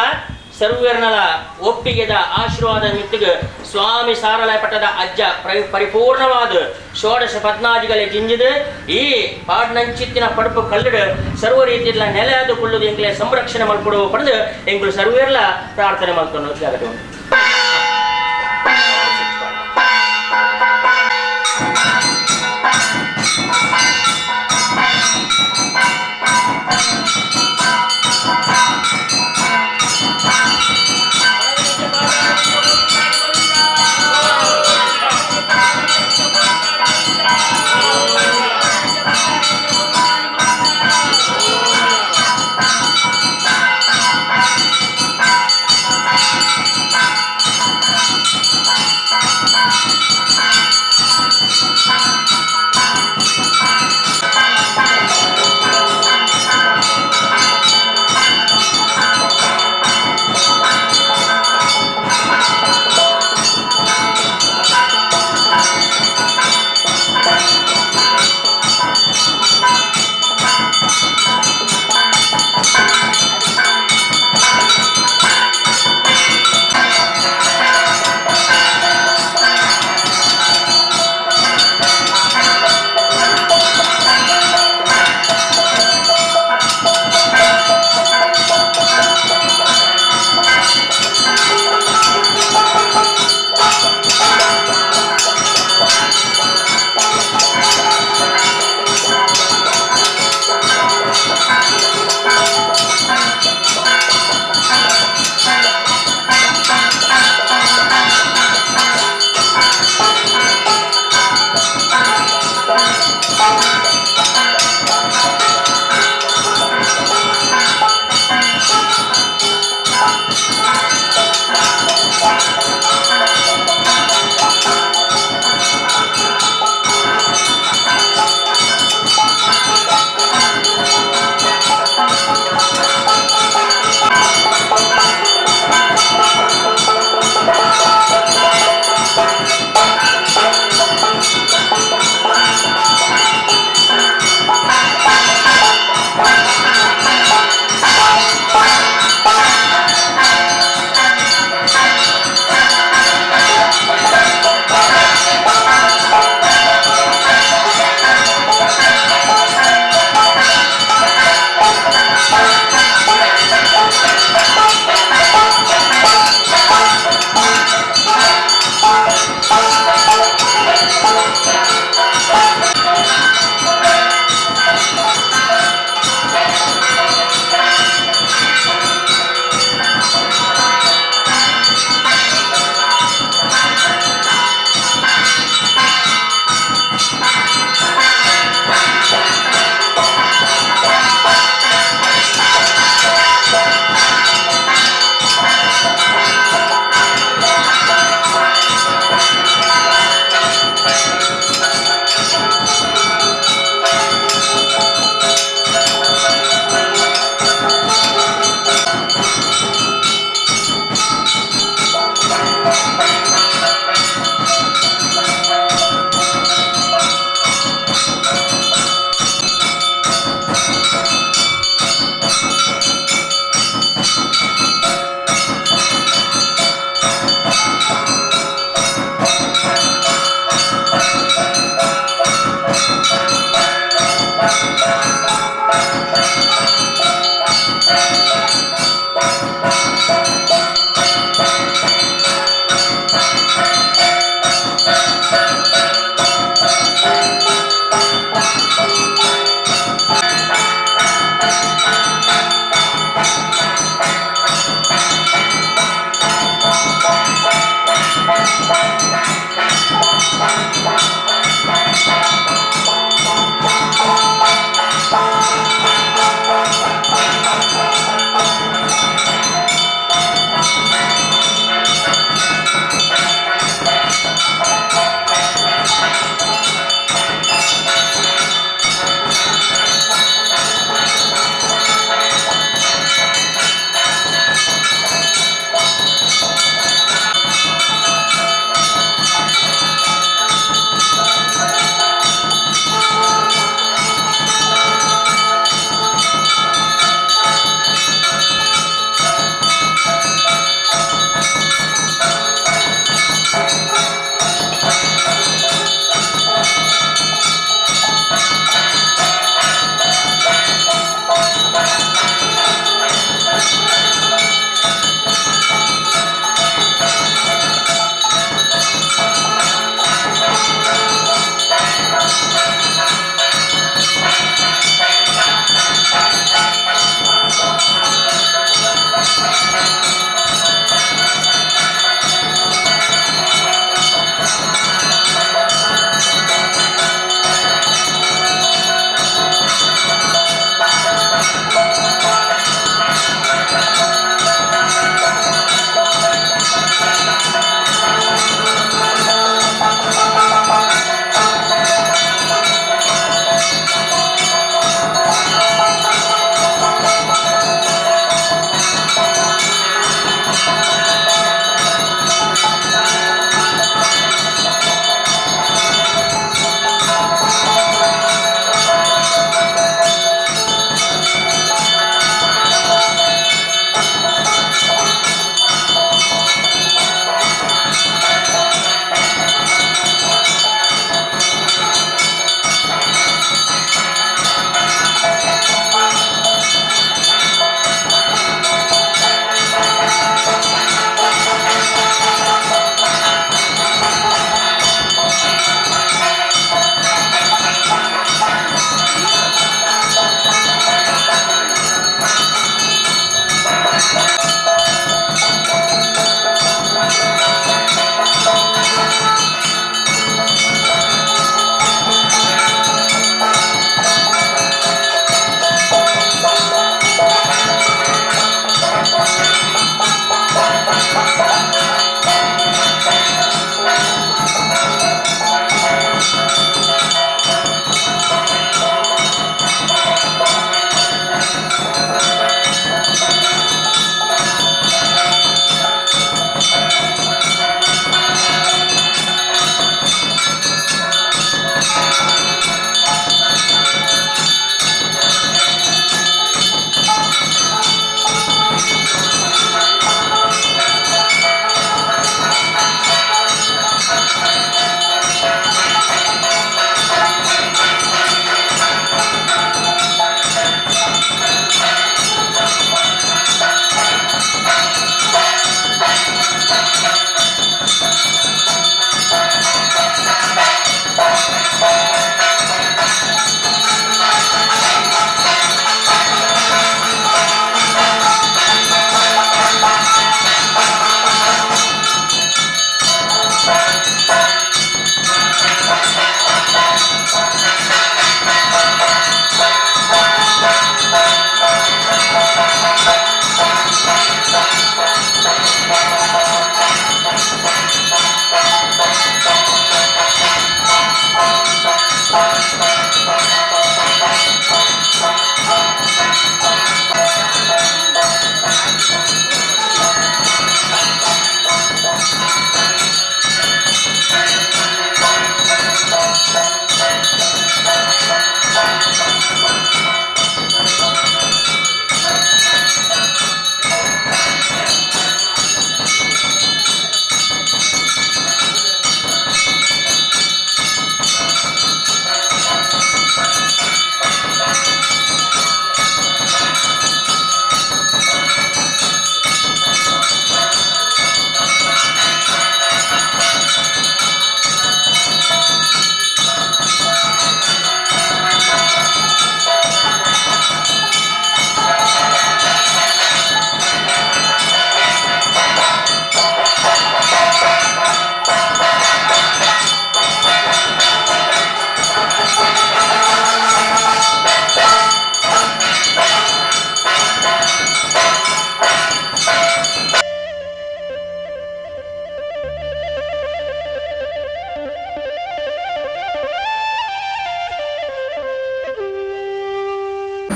ಸರ್ವೇರ್ನಲ ಒಪ್ಪಿಗೆದ ಆಶೀರ್ವಾದ ಮಿತ್ತಿಗೆ ಸ್ವಾಮಿ ಸಾರಲಯ ಪಟ್ಟದ ಅಜ್ಜ ಪರಿಪೂರ್ಣವಾದ ಷೋಡಶ ಪದ್ನಾದಿಗಳ ಜಿಂಜಿದು ಈ ಪಾಡ್ನಂಚಿತ್ತಿನ ಪಡುಪು ಕಲ್ಲಡು ಸರ್ವ ರೀತಿಯ ನೆಲೆ ಅದು ಕುಳ್ಳುದು ಎಂಕ್ಲೆ ಸಂರಕ್ಷಣೆ ಮಲ್ಕೊಡು ಪಡೆದು ಎಂಕುಲು ಸರ್ವೇರ್ಲ ಪ್ರಾರ್ಥನೆ ಮಲ್ಕೊಂಡು ಜಾಗಟು.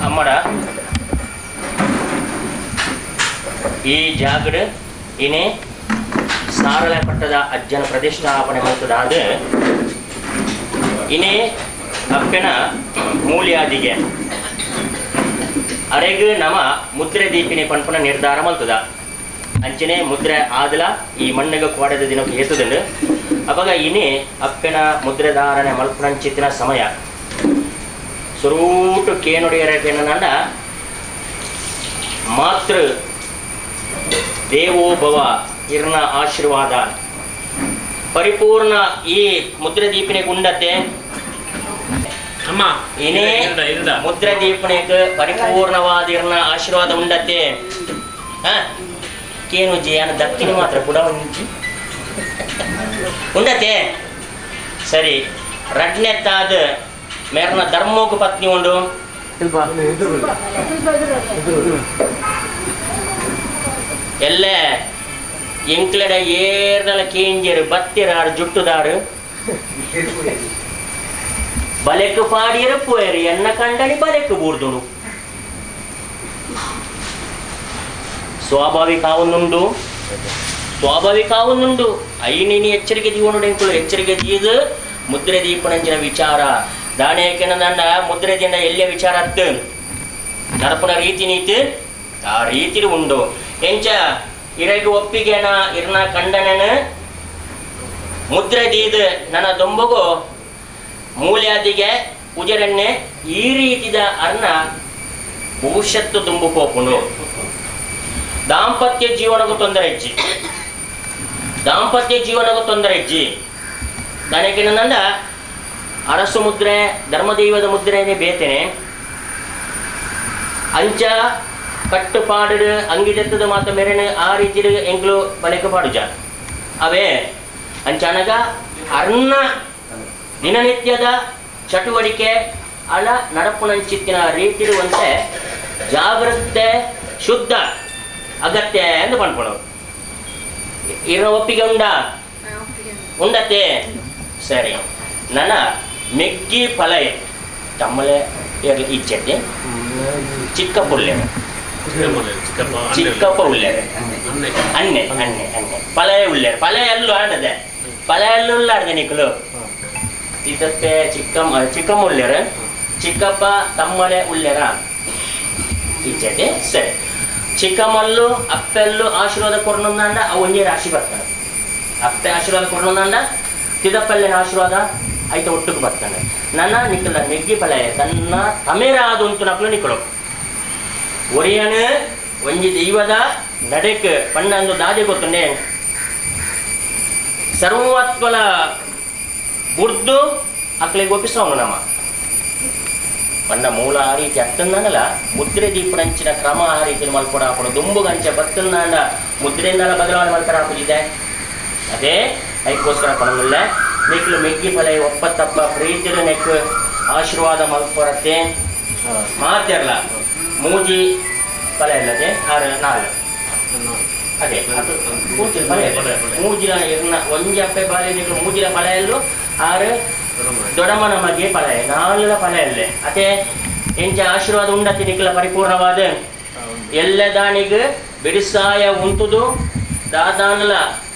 ಅಮ್ಮಡ ಈ ಜಾಗಡ್ ಇನೇ ಸಾರಳೆ ಪಟ್ಟದ ಅಜ್ಜನ ಪ್ರತಿಷ್ಠಾಪನೆ ಮಾಡ್ತದಾದ ಇನೇ ಅಪ್ಪೆನ ಮೂಲ್ಯಾದಿಗೆ ಅರೆಗ್ ನಮ ಮುದ್ರೆ ದೀಪಿನಿ ಪನ್ಪನ ನಿರ್ಧಾರ ಮಲ್ತದ ಅಂಚನೆ ಮುದ್ರೆ ಆದಲ ಈ ಮಣ್ಣಿಗೆ ಕೋಡದ ದಿನಕ್ಕೆ ಏತದಂಡು ಅವಾಗ ಇನೇ ಅಪ್ಪೆನ ಮುದ್ರೆಧಾರಣೆ ಮಲ್ಪನಂಚಿತ್ತಿನ ಸಮಯ ಸುರೂಟು ಕೇನುಡಿಯರ ಕೇನಂಡ ಮಾತೃ ದೇವೋಭವ ಇರ್ನ ಆಶೀರ್ವಾದ ಪರಿಪೂರ್ಣ ಈ ಮುದ್ರೆ ದೀಪಿನಿ ಗುಂಡತೆ ಅಮ್ಮ ಇನೇ ಮುದ್ರೆ ದೀಪನೆಗೆ ಪರಿಪೂರ್ಣವಾದ ಇರ್ನ ಆಶೀರ್ವಾದ ಉಂಡತೆ. ಕೇನು ಜಿಯಾನ ದಕ್ಕಿನ ಮಾತ್ರ ಕೂಡ ಒಂಜಿ ಉಂಡತೆ. ಸರಿ, ರಡ್ನೆತ್ತಾದ ಮೇರ್ನ ಧರ್ಮೋಗು ಪತ್ನಿ ಉಂಡು. ಎಲ್ಲ ಎಂಕ್ಲೆಡ ಏರ್ದಲ ಕೇಂಜರು ಬತ್ತಿರಾರು ಜುಟ್ಟುದಾರು ಬಲೆಕ್ ಪಾಡಿಯರು ಪೋಯರು ಎನ್ನ ಕಂಡನಿ ಬಲೆಕ್ ಬೂರ್ದುಡು. ಸ್ವಾಭಾವಿಕ ಆವೊಂದುಂಡು, ಸ್ವಾಭಾವಿಕ ಆವೊಂದುಂಡು. ಐನಿನಿ ಎಚ್ಚರಿಕೆ ದೀವನುಡು ಎಂಕುಲು ಎಚ್ಚರಿಕೆ ದೀದು ಮುದ್ರೆ ದೀಪನಂಚಿನ ವಿಚಾರ ದಾಣೆ ಕೆನದಂಡ ಮುದ್ರೆ ದಿಂದ ಎಲ್ಲಿಯ ವಿಚಾರ ಅತ್ತು ನಡಪುನ ರೀತಿ ನೀತಿ ಆ ರೀತಿ ಉಂಡು. ಎಂಚ ಇರಗು ಒಪ್ಪಿಗೆನ ಇರ್ನ ಕಂಡನನ ಮುದ್ರೆ ದೀದು ನನ್ನ ದೊಂಬಗು ಮೂಲ್ಯಾದಿಗೆ ಪೂಜರನ್ನೇ ಈ ರೀತಿದ ಅರ್ನ ಭವಿಷ್ಯತ್ತು ದುಂಬು ಪೋಪುಂಡು. ದಾಂಪತ್ಯ ಜೀವನಕ್ಕೂ ತೊಂದರೆ ಇಜ್ಜಿ, ದಾಂಪತ್ಯ ಜೀವನಕ್ಕೂ ತೊಂದರೆ ಇಜ್ಜಿ. ನನಗೆ ಅರಸು ಮುದ್ರೆ ಧರ್ಮದೈವದ ಮುದ್ರೆನೇ ಬೇತೇನೆ ಅಂಚ ಕಟ್ಟುಪಾಡು ಅಂಗಿದೆತ್ತದ ಮಾತ ಮೇರೆನ ಆ ರೀತಿ ಎಂಕ್ಲು ಬಳಕೆ ಪಾಡುಜ ಅವೇ ಅಂಚನಗ ಅರ್ನ ದಿನನಿತ್ಯದ ಚಟುವಟಿಕೆ ಅಳ ನಡಪುನಂಚಿತ್ತಿನ ರೀತಿರುವಂತೆ ಜಾಗ್ರತೆ ಶುದ್ಧ ಅಗತ್ಯ ಎಂದು ಪಣ್ಪಣವು. ಇರೋ ಒಪ್ಪಿಗೆ ಉಂಡಾ? ಉಂಡತೆ. ಸರಿ, ನನ್ನ ಮೆಗ್ಗಿ ಫಲಯ ತಮ್ಮಲೆ ಇಚ್ಛತೆ ಚಿಕ್ಕಪ್ಪ ಉಳ್ಳೇರು, ಚಿಕ್ಕಪ್ಪ ಉಳ್ಳೇರು, ಅಣ್ಣೆ ಅಣ್ಣೆ ಅಣ್ಣೆ ಫಲಯ ಉಳ್ಳೇರು, ಫಲಯ ಅಲ್ಲೂ ಆಡದೆ ಫಲಯ ಅಲ್ಲೂ ಉಳ್ಳಾಡ್ದೆ ನಿಕ್ಕಲು ಇದಕ್ಕೆ ಚಿಕ್ಕಮ್ಮ ಚಿಕ್ಕಮ್ಮ ಉಳ್ಳೇರು, ಚಿಕ್ಕಪ್ಪ ತಮ್ಮಲೆ ಉಳ್ಳೇರ ಇಚ್ಛತೆ. ಸರಿ, ಚಿಕ್ಕಮ್ಮಲ್ಲು ಅಪ್ಪೆಲ್ಲು ಆಶೀರ್ವಾದ ಕೊಡೋಂದಾಂಡ ಅವು ಒಂಜೇ ರಾಶಿ ಬರ್ತಾನೆ. ಅಪ್ಪೆ ಆಶೀರ್ವಾದ ಕೊಡೋಂದಾಂಡ ತಿದಪ್ಪಲ್ಲಿನ ಆಶೀರ್ವಾದ ಐತ ಒಟ್ಟುಗೆ ಬರ್ತಾನೆ. ನನ್ನ ನಿಕ್ಕಲ ನೆಗ್ಗಿ ಫಲಯ ತನ್ನ ತಮೇರ ಆದುಂತು ನಕ್ಲು ನಿಕ್ಕಳು ಒರಿಯನ ಒಂಜಿ ದೈವದ ನಡೆಕ್ ಪಂಡಂದು ದಾದೆ ಗೊತ್ತುಂಡೆ ಸರ್ವತ್ವಲ ಬುರ್ದು ಅಕ್ಲಿಗೆ ಒಪ್ಪಿಸೋನು ನಮ್ಮ ಪಂಡ ಮೂಲ ಆ ರೀತಿ ಅತ್ತಂದನಲ ಮುದ್ರೆ ದೀಪನಂಚಿನ ಕ್ರಮ ಆ ರೀತಿ ಮಲ್ಪಡ ಹಾಪಡು ದುಂಬುಗಂಚ ಬತ್ತಂದಾಂಡ ಮುದ್ರೆಯಿಂದಲ ಬದಲಾವಣೆ ಮಲ್ಪಡ ಹಾಕುದಿದೆ. ಅದೇ ಐಕ್ಕೋಸ್ಕರ ಪಣಗುಲ್ಲ ನಿಕ್ಲು ಮೆಗ್ಗಿ ಫಲ ಒಪ್ಪತ್ತಪ್ಪ ಪ್ರೀತಿಯ ನೆಕ್ ಆಶೀರ್ವಾದ ಮಲ್ಪರತ್ತೆ ಮಾತಿರಲ್ಲ ಮೂಜಿ ಫಲ ಇಲ್ಲದೆ ಆರು ನಾಲ್ ಅದೇ ಅದು ಮೂಜಿನ ಫಲ ಮೂಜಿನ ಇರ್ನ ಒಂಜಿ ಅಪ್ಪೆ ಬಾಲೆ ನಿಕ್ಲು ಮೂಜಿನ ಫಲ ಎಲ್ಲು ಆರು ದೊಡಮನ ಮಗೆ ಫಲ ನಾಲ್ನ ಫಲ ಅಲ್ಲೇ ಅದೇ ಎಂಚ ಆಶೀರ್ವಾದ ಉಂಡತಿ ನಿಕ್ಲ ಪರಿಪೂರ್ಣವಾದ ಎಲ್ಲ ದಾನಿಗ್ ಬಿಡಿಸಾಯ ಉಂಟುದು ದಾದಾನಲ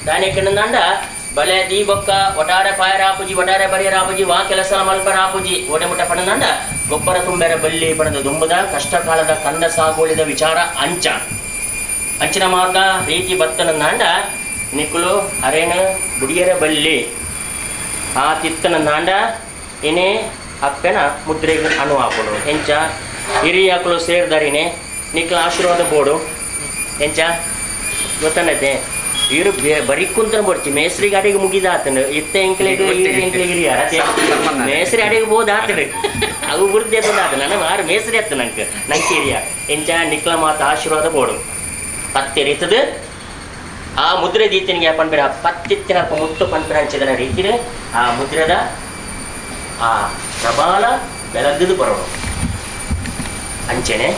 ದಾನಿ ಕೆಂಡ ಬಲೆ ದೀಬೊಕ್ಕ ಒಟಾರೆ ಪಾಯರಾಪುಜಿ ಒಟಾರೆ ಬರಿಯರಾಪುಜಿ ವಾ ಕೆಲಸ ಮಲ್ಪರಾಪುಜಿ ಒಡೆ ಮುಟ್ಟ ಪಣದಂಡ ಗೊಬ್ಬರ ತುಂಬೆರ ಬಳ್ಳಿ ಪಣದ ದುಂಬುದ ಕಷ್ಟ ಕಾಲದ ಕಂದ ಸಾಗುಳಿದ ವಿಚಾರ ಅಂಚ ಅಂಚಿನ ಮಾತ ರೀತಿ ಬತ್ತನಂದಾಂಡ ನಿಕ್ಕುಲು ಅರೇನ ಬುಡಿಯರ ಬಳ್ಳಿ ಆ ತಿತ್ತನಂದಾಂಡ ಇನೇ ಅಪ್ಪೆನ ಮುದ್ರೆಗೆ ಅಣು ಹಾಕೋಡು ಎಂಚ ಹಿರಿಯಾಕಲು ಸೇರ್ದಾರಿನೇ ನಿಕ್ಲ ಆಶೀರ್ವಾದ ಬೋಡು ಎಂಚ ಗೊತ್ತನತೆ ಇರು ಬರಿ ಕುಂತನ ಬೋಡ್ಚಿ ಮೇಸ್ರಿಗೆ ಅಡಿಗೆ ಮುಗಿದಾತನು ಇತ್ತ ಎಂಕ್ಲೆಗ್ ಎಂಕ್ಲೆಗ್ ಹಿರಿಯಾರ ಮೇಸ್ರಿ ಅಡಿಗೆ ಬೋದ ಆತನು ಅವು ಬುರ್ದೆ ಆತ ನನ್ನ ಆರು ಮೇಸ್ರಿ ಅತ್ತ ನಂಗೆ ನಂಗೆ ಹಿರಿಯ ಎಂಚ ನಿಕ್ಲ ಮಾತ ಆಶೀರ್ವಾದ ಬೋಡು ಪತ್ತೆ ರೀತದ ಆ ಮುದ್ರೆ ದೀತನಿಗೆ ಪನ್ಪಿನ ಪತ್ತಿತ್ತಿನ ಮುತ್ತು ಪನ್ಪಿನ ಹಂಚಿದನ ರೀತಿನೇ ಆ ಮುದ್ರೆದ ಆ ಪ್ರಬಾಲ ಬೆಳಗ್ಗದು ಬರೋಣ ಅಂಚೆನೆ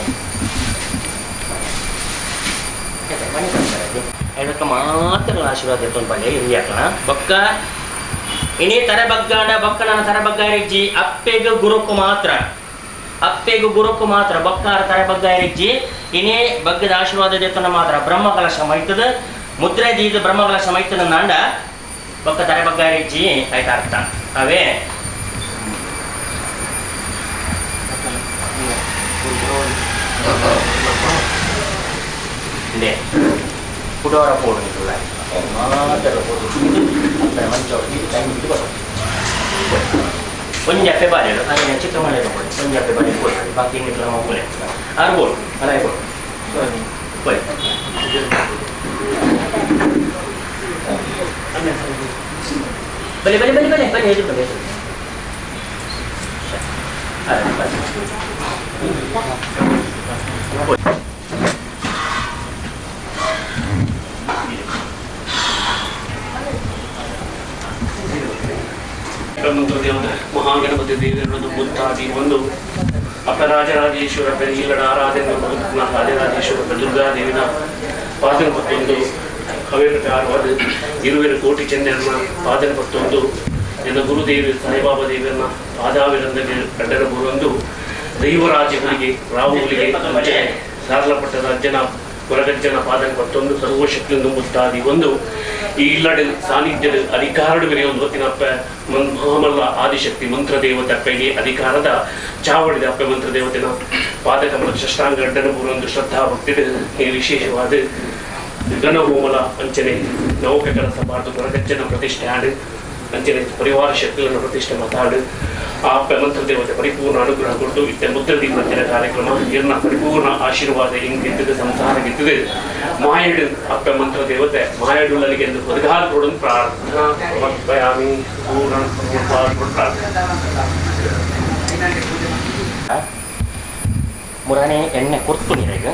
ಅದಕ್ಕೆ ಮಾತ್ರ ಆಶೀರ್ವಾದ ಇರ್ತೊಂದು ಪಲ್ಯ ಹಿರಿಯಾಕಣ ಬೊಕ್ಕ ಇನಿ ತರ ಬಗ್ಗಾಡ ಬೊಕ್ಕ ನನ್ನ ತರ ಬಗ್ಗ ಇಜ್ಜಿ ಅಪ್ಪೆಗ್ ಗುರುಕು ಮಾತ್ರ ಅಪ್ಪೆಗು ಗುರುಕು ಮಾತ್ರ ಬೊಕ್ಕಾರ ತರೆ ಬಗ್ಗ ಇರಿಜ್ಜಿ ಇನೇ ಬಗ್ಗದ ಆಶೀರ್ವಾದ ದೇತನ ಮಾತ್ರ ಬ್ರಹ್ಮ ಕಲಶ ಮೈತದ ಮುದ್ರೆ ದೀದ ಬ್ರಹ್ಮ ಕಲಶ ಮೈತದ ನಾಂಡ ಬೊಕ್ಕ ತರೆ ಬಗ್ಗ ಇರಿಜ್ಜಿ ಆಯ್ತಾ ಅರ್ಥ ಅವೇ ಇಂದೇ ಕುಡೋರ ಪೋಡು ನಿಕುಲ್ಲ ಮಾತ್ರ ಪೋಡು ಅಪ್ಪೆ ಮಂಚ ಟೈಮ್ ಇಟ್ಟು ಒಂಜಿ ಅಪ್ಪೆ ಬಾರೆಲು ಅದೇ ಚಿಕ್ಕ ಮಳೆ ಕೊಡಿ ಒಂಜಿ ಅಪ್ಪೆ ಬಾರಿ ಕೊಡಿ ಬಾಕಿ ಇನ್ನಿಕ್ಲ ಮಕ್ಕಳೆ ಆರು ಬೋಡು ಅಲಾಯ್ ಬೋಡು ಕೊಡಿ ಬಲೆ ಬಲೆ ಬಲೆ ಬಲೆ ಬಲೆ ಎದುರು ಬಲೆ ಎದುರು. ಅರೆ, ಬಲೆ. ಮಂತ್ರದೇವತೆ ಮಹಾಗಣಪತಿ ದೇವರನ್ನು ಬುದ್ಧಾದಿ ಒಂದು ಅಪರಾಜರಾಜೇಶ್ವರ ಪೆರಿಯಿಲ್ಲಡ ಆರಾಧನೆ ರಾಜರಾಜೇಶ್ವರ ದುರ್ಗಾದೇವಿನ ಪಾದನ ಪತ್ತೊಂದು ಅವೇಕಟಾರವಾದ ಇರುವೆರು ಕೋಟಿ ಚೆನ್ನರನ್ನ ಪಾದನ ಪತ್ತೊಂದು ಎನ್ನ ಗುರುದೇವಿ ಸಾಯಿಬಾಬಾ ದೇವಿಯನ್ನ ಪಾದಾವಿರಂದಲ್ಲಿ ಕಂಡರ ಗುರುವೊಂದು ದೈವರಾಜಗಳಿಗೆ ರಾಹುಗಳಿಗೆ ಸಾರಲಪಟ್ಟದ ಅಜ್ಜನ ಕೊರಗಜ್ಜನ ಪಾದನ ಪತ್ತೊಂದು ಸರ್ವಶಕ್ತಿಯನ್ನು ಮುತ್ತಾದಿ ಒಂದು ಈ ಇಲ್ಲಡೆ ಸಾನ್ನಿಧ್ಯದ ಅಧಿಕಾರಡು ಒಂದು ಹೊತ್ತಿನಪ್ಪ ಮಹಾಮಲ್ಲ ಆದಿಶಕ್ತಿ ಮಂತ್ರದೇವತೆ ಅಪ್ಪೆಗೆ ಅಧಿಕಾರದ ಚಾವಡಿದ ಅಪ್ಪೆ ಮಂತ್ರದೇವತೆನ ಪಾದಕಮಲ ಶಷ್ಟಾಂಗ ಅಡ್ಡನ ಒಂದು ಶ್ರದ್ಧಾ ಭಕ್ತಿ ಈ ವಿಶೇಷವಾದ ಗಣಹೋಮಲ ಅಂಚನೆ ನೌಕೆ ಕಲಸ ಬಾರ್ದು ಕೊರಗಜ್ಜನ ಪ್ರತಿಷ್ಠೆ ಆಡು ಅಂಚನೆ ಪರಿವಾರ ಶಕ್ತಿಗಳನ್ನು ಪ್ರತಿಷ್ಠೆ ಮಾತಾಡು ಆ ಅಪ್ಪೆ ಮಂತ್ರದೇವತೆ ಪರಿಪೂರ್ಣ ಅನುಗ್ರಹ ಕೊಟ್ಟು ಇತ್ತೆ ಮುದ್ರ ದೀಪಂಚಿನ ಕಾರ್ಯಕ್ರಮ ಇರ್ನ ಪರಿಪೂರ್ಣ ಆಶೀರ್ವಾದ ಹಿಂಗಿದ್ದது ಸಂಸಾರ ಗಿತ್ತದೆ ಮಾಯಡು ಅಪ್ಪೆ ಮಂತ್ರದೇವತೆ ಮಾಯಡುಳ್ಳಲಿಗೆ ಎಂದು ಬದುಕಾಲ ಕೊಡು ಪ್ರಾರ್ಥನಾ ಸಮರ್ಪಯಾಮಿ ಪೂರ್ಣ ಪ್ರಾರ್ಥನೆ. ಮುರಾಣಿ ಎಣ್ಣೆ ಕೊರ್ತು ನೀರಾಗ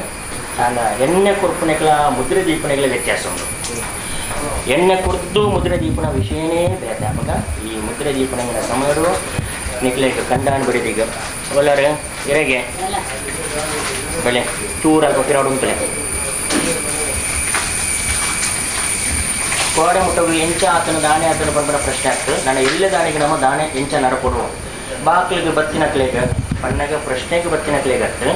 ಆಂಡ ಎಣ್ಣೆ ಕೊರ್ಪುನೆಕ್ಲ ಮುದ್ರೆ ದೀಪನೆಗಳ ವ್ಯತ್ಯಾಸ ಉಂಟು. ಎಣ್ಣೆ ಕೊರ್ದು ಮುದ್ರೆ ದೀಪನ ವಿಷಯನೇ ಬೇತೆ. ಅಪಗ ಈ ಮುದ್ರೆ ದೀಪನ ಸಮಯಡು ನಿಕ್ಲೇಕ್ ಕಂಡಾನ್ ಬಿಡಿದೀಗ ಒಲ್ಲರು ಇರೆಗೆ ಬಲೆ ಚೂರ ಕೊಟ್ಟಿರೋಡು ಉಂಟಲೆ ಕೋಡೆ ಮುಟ್ಟವು ಎಂಚ ಆತನ ದಾಣೆ ಆತನ ಪಂಪನ ಪ್ರಶ್ನೆ ಆಗ್ತದೆ. ನಾನು ಎಲ್ಲ ದಾಣಿಗೆ ನಮ್ಮ ದಾಣೆ ಎಂಚ ನಡಕೊಡು ಬಾಕ್ಲಿಗೆ ಬತ್ತಿನ ಕ್ಲೇಗ ಪಣ್ಣಗ ಪ್ರಶ್ನೆಗೆ ಬತ್ತಿನ ಕ್ಲೇಗತ್ತು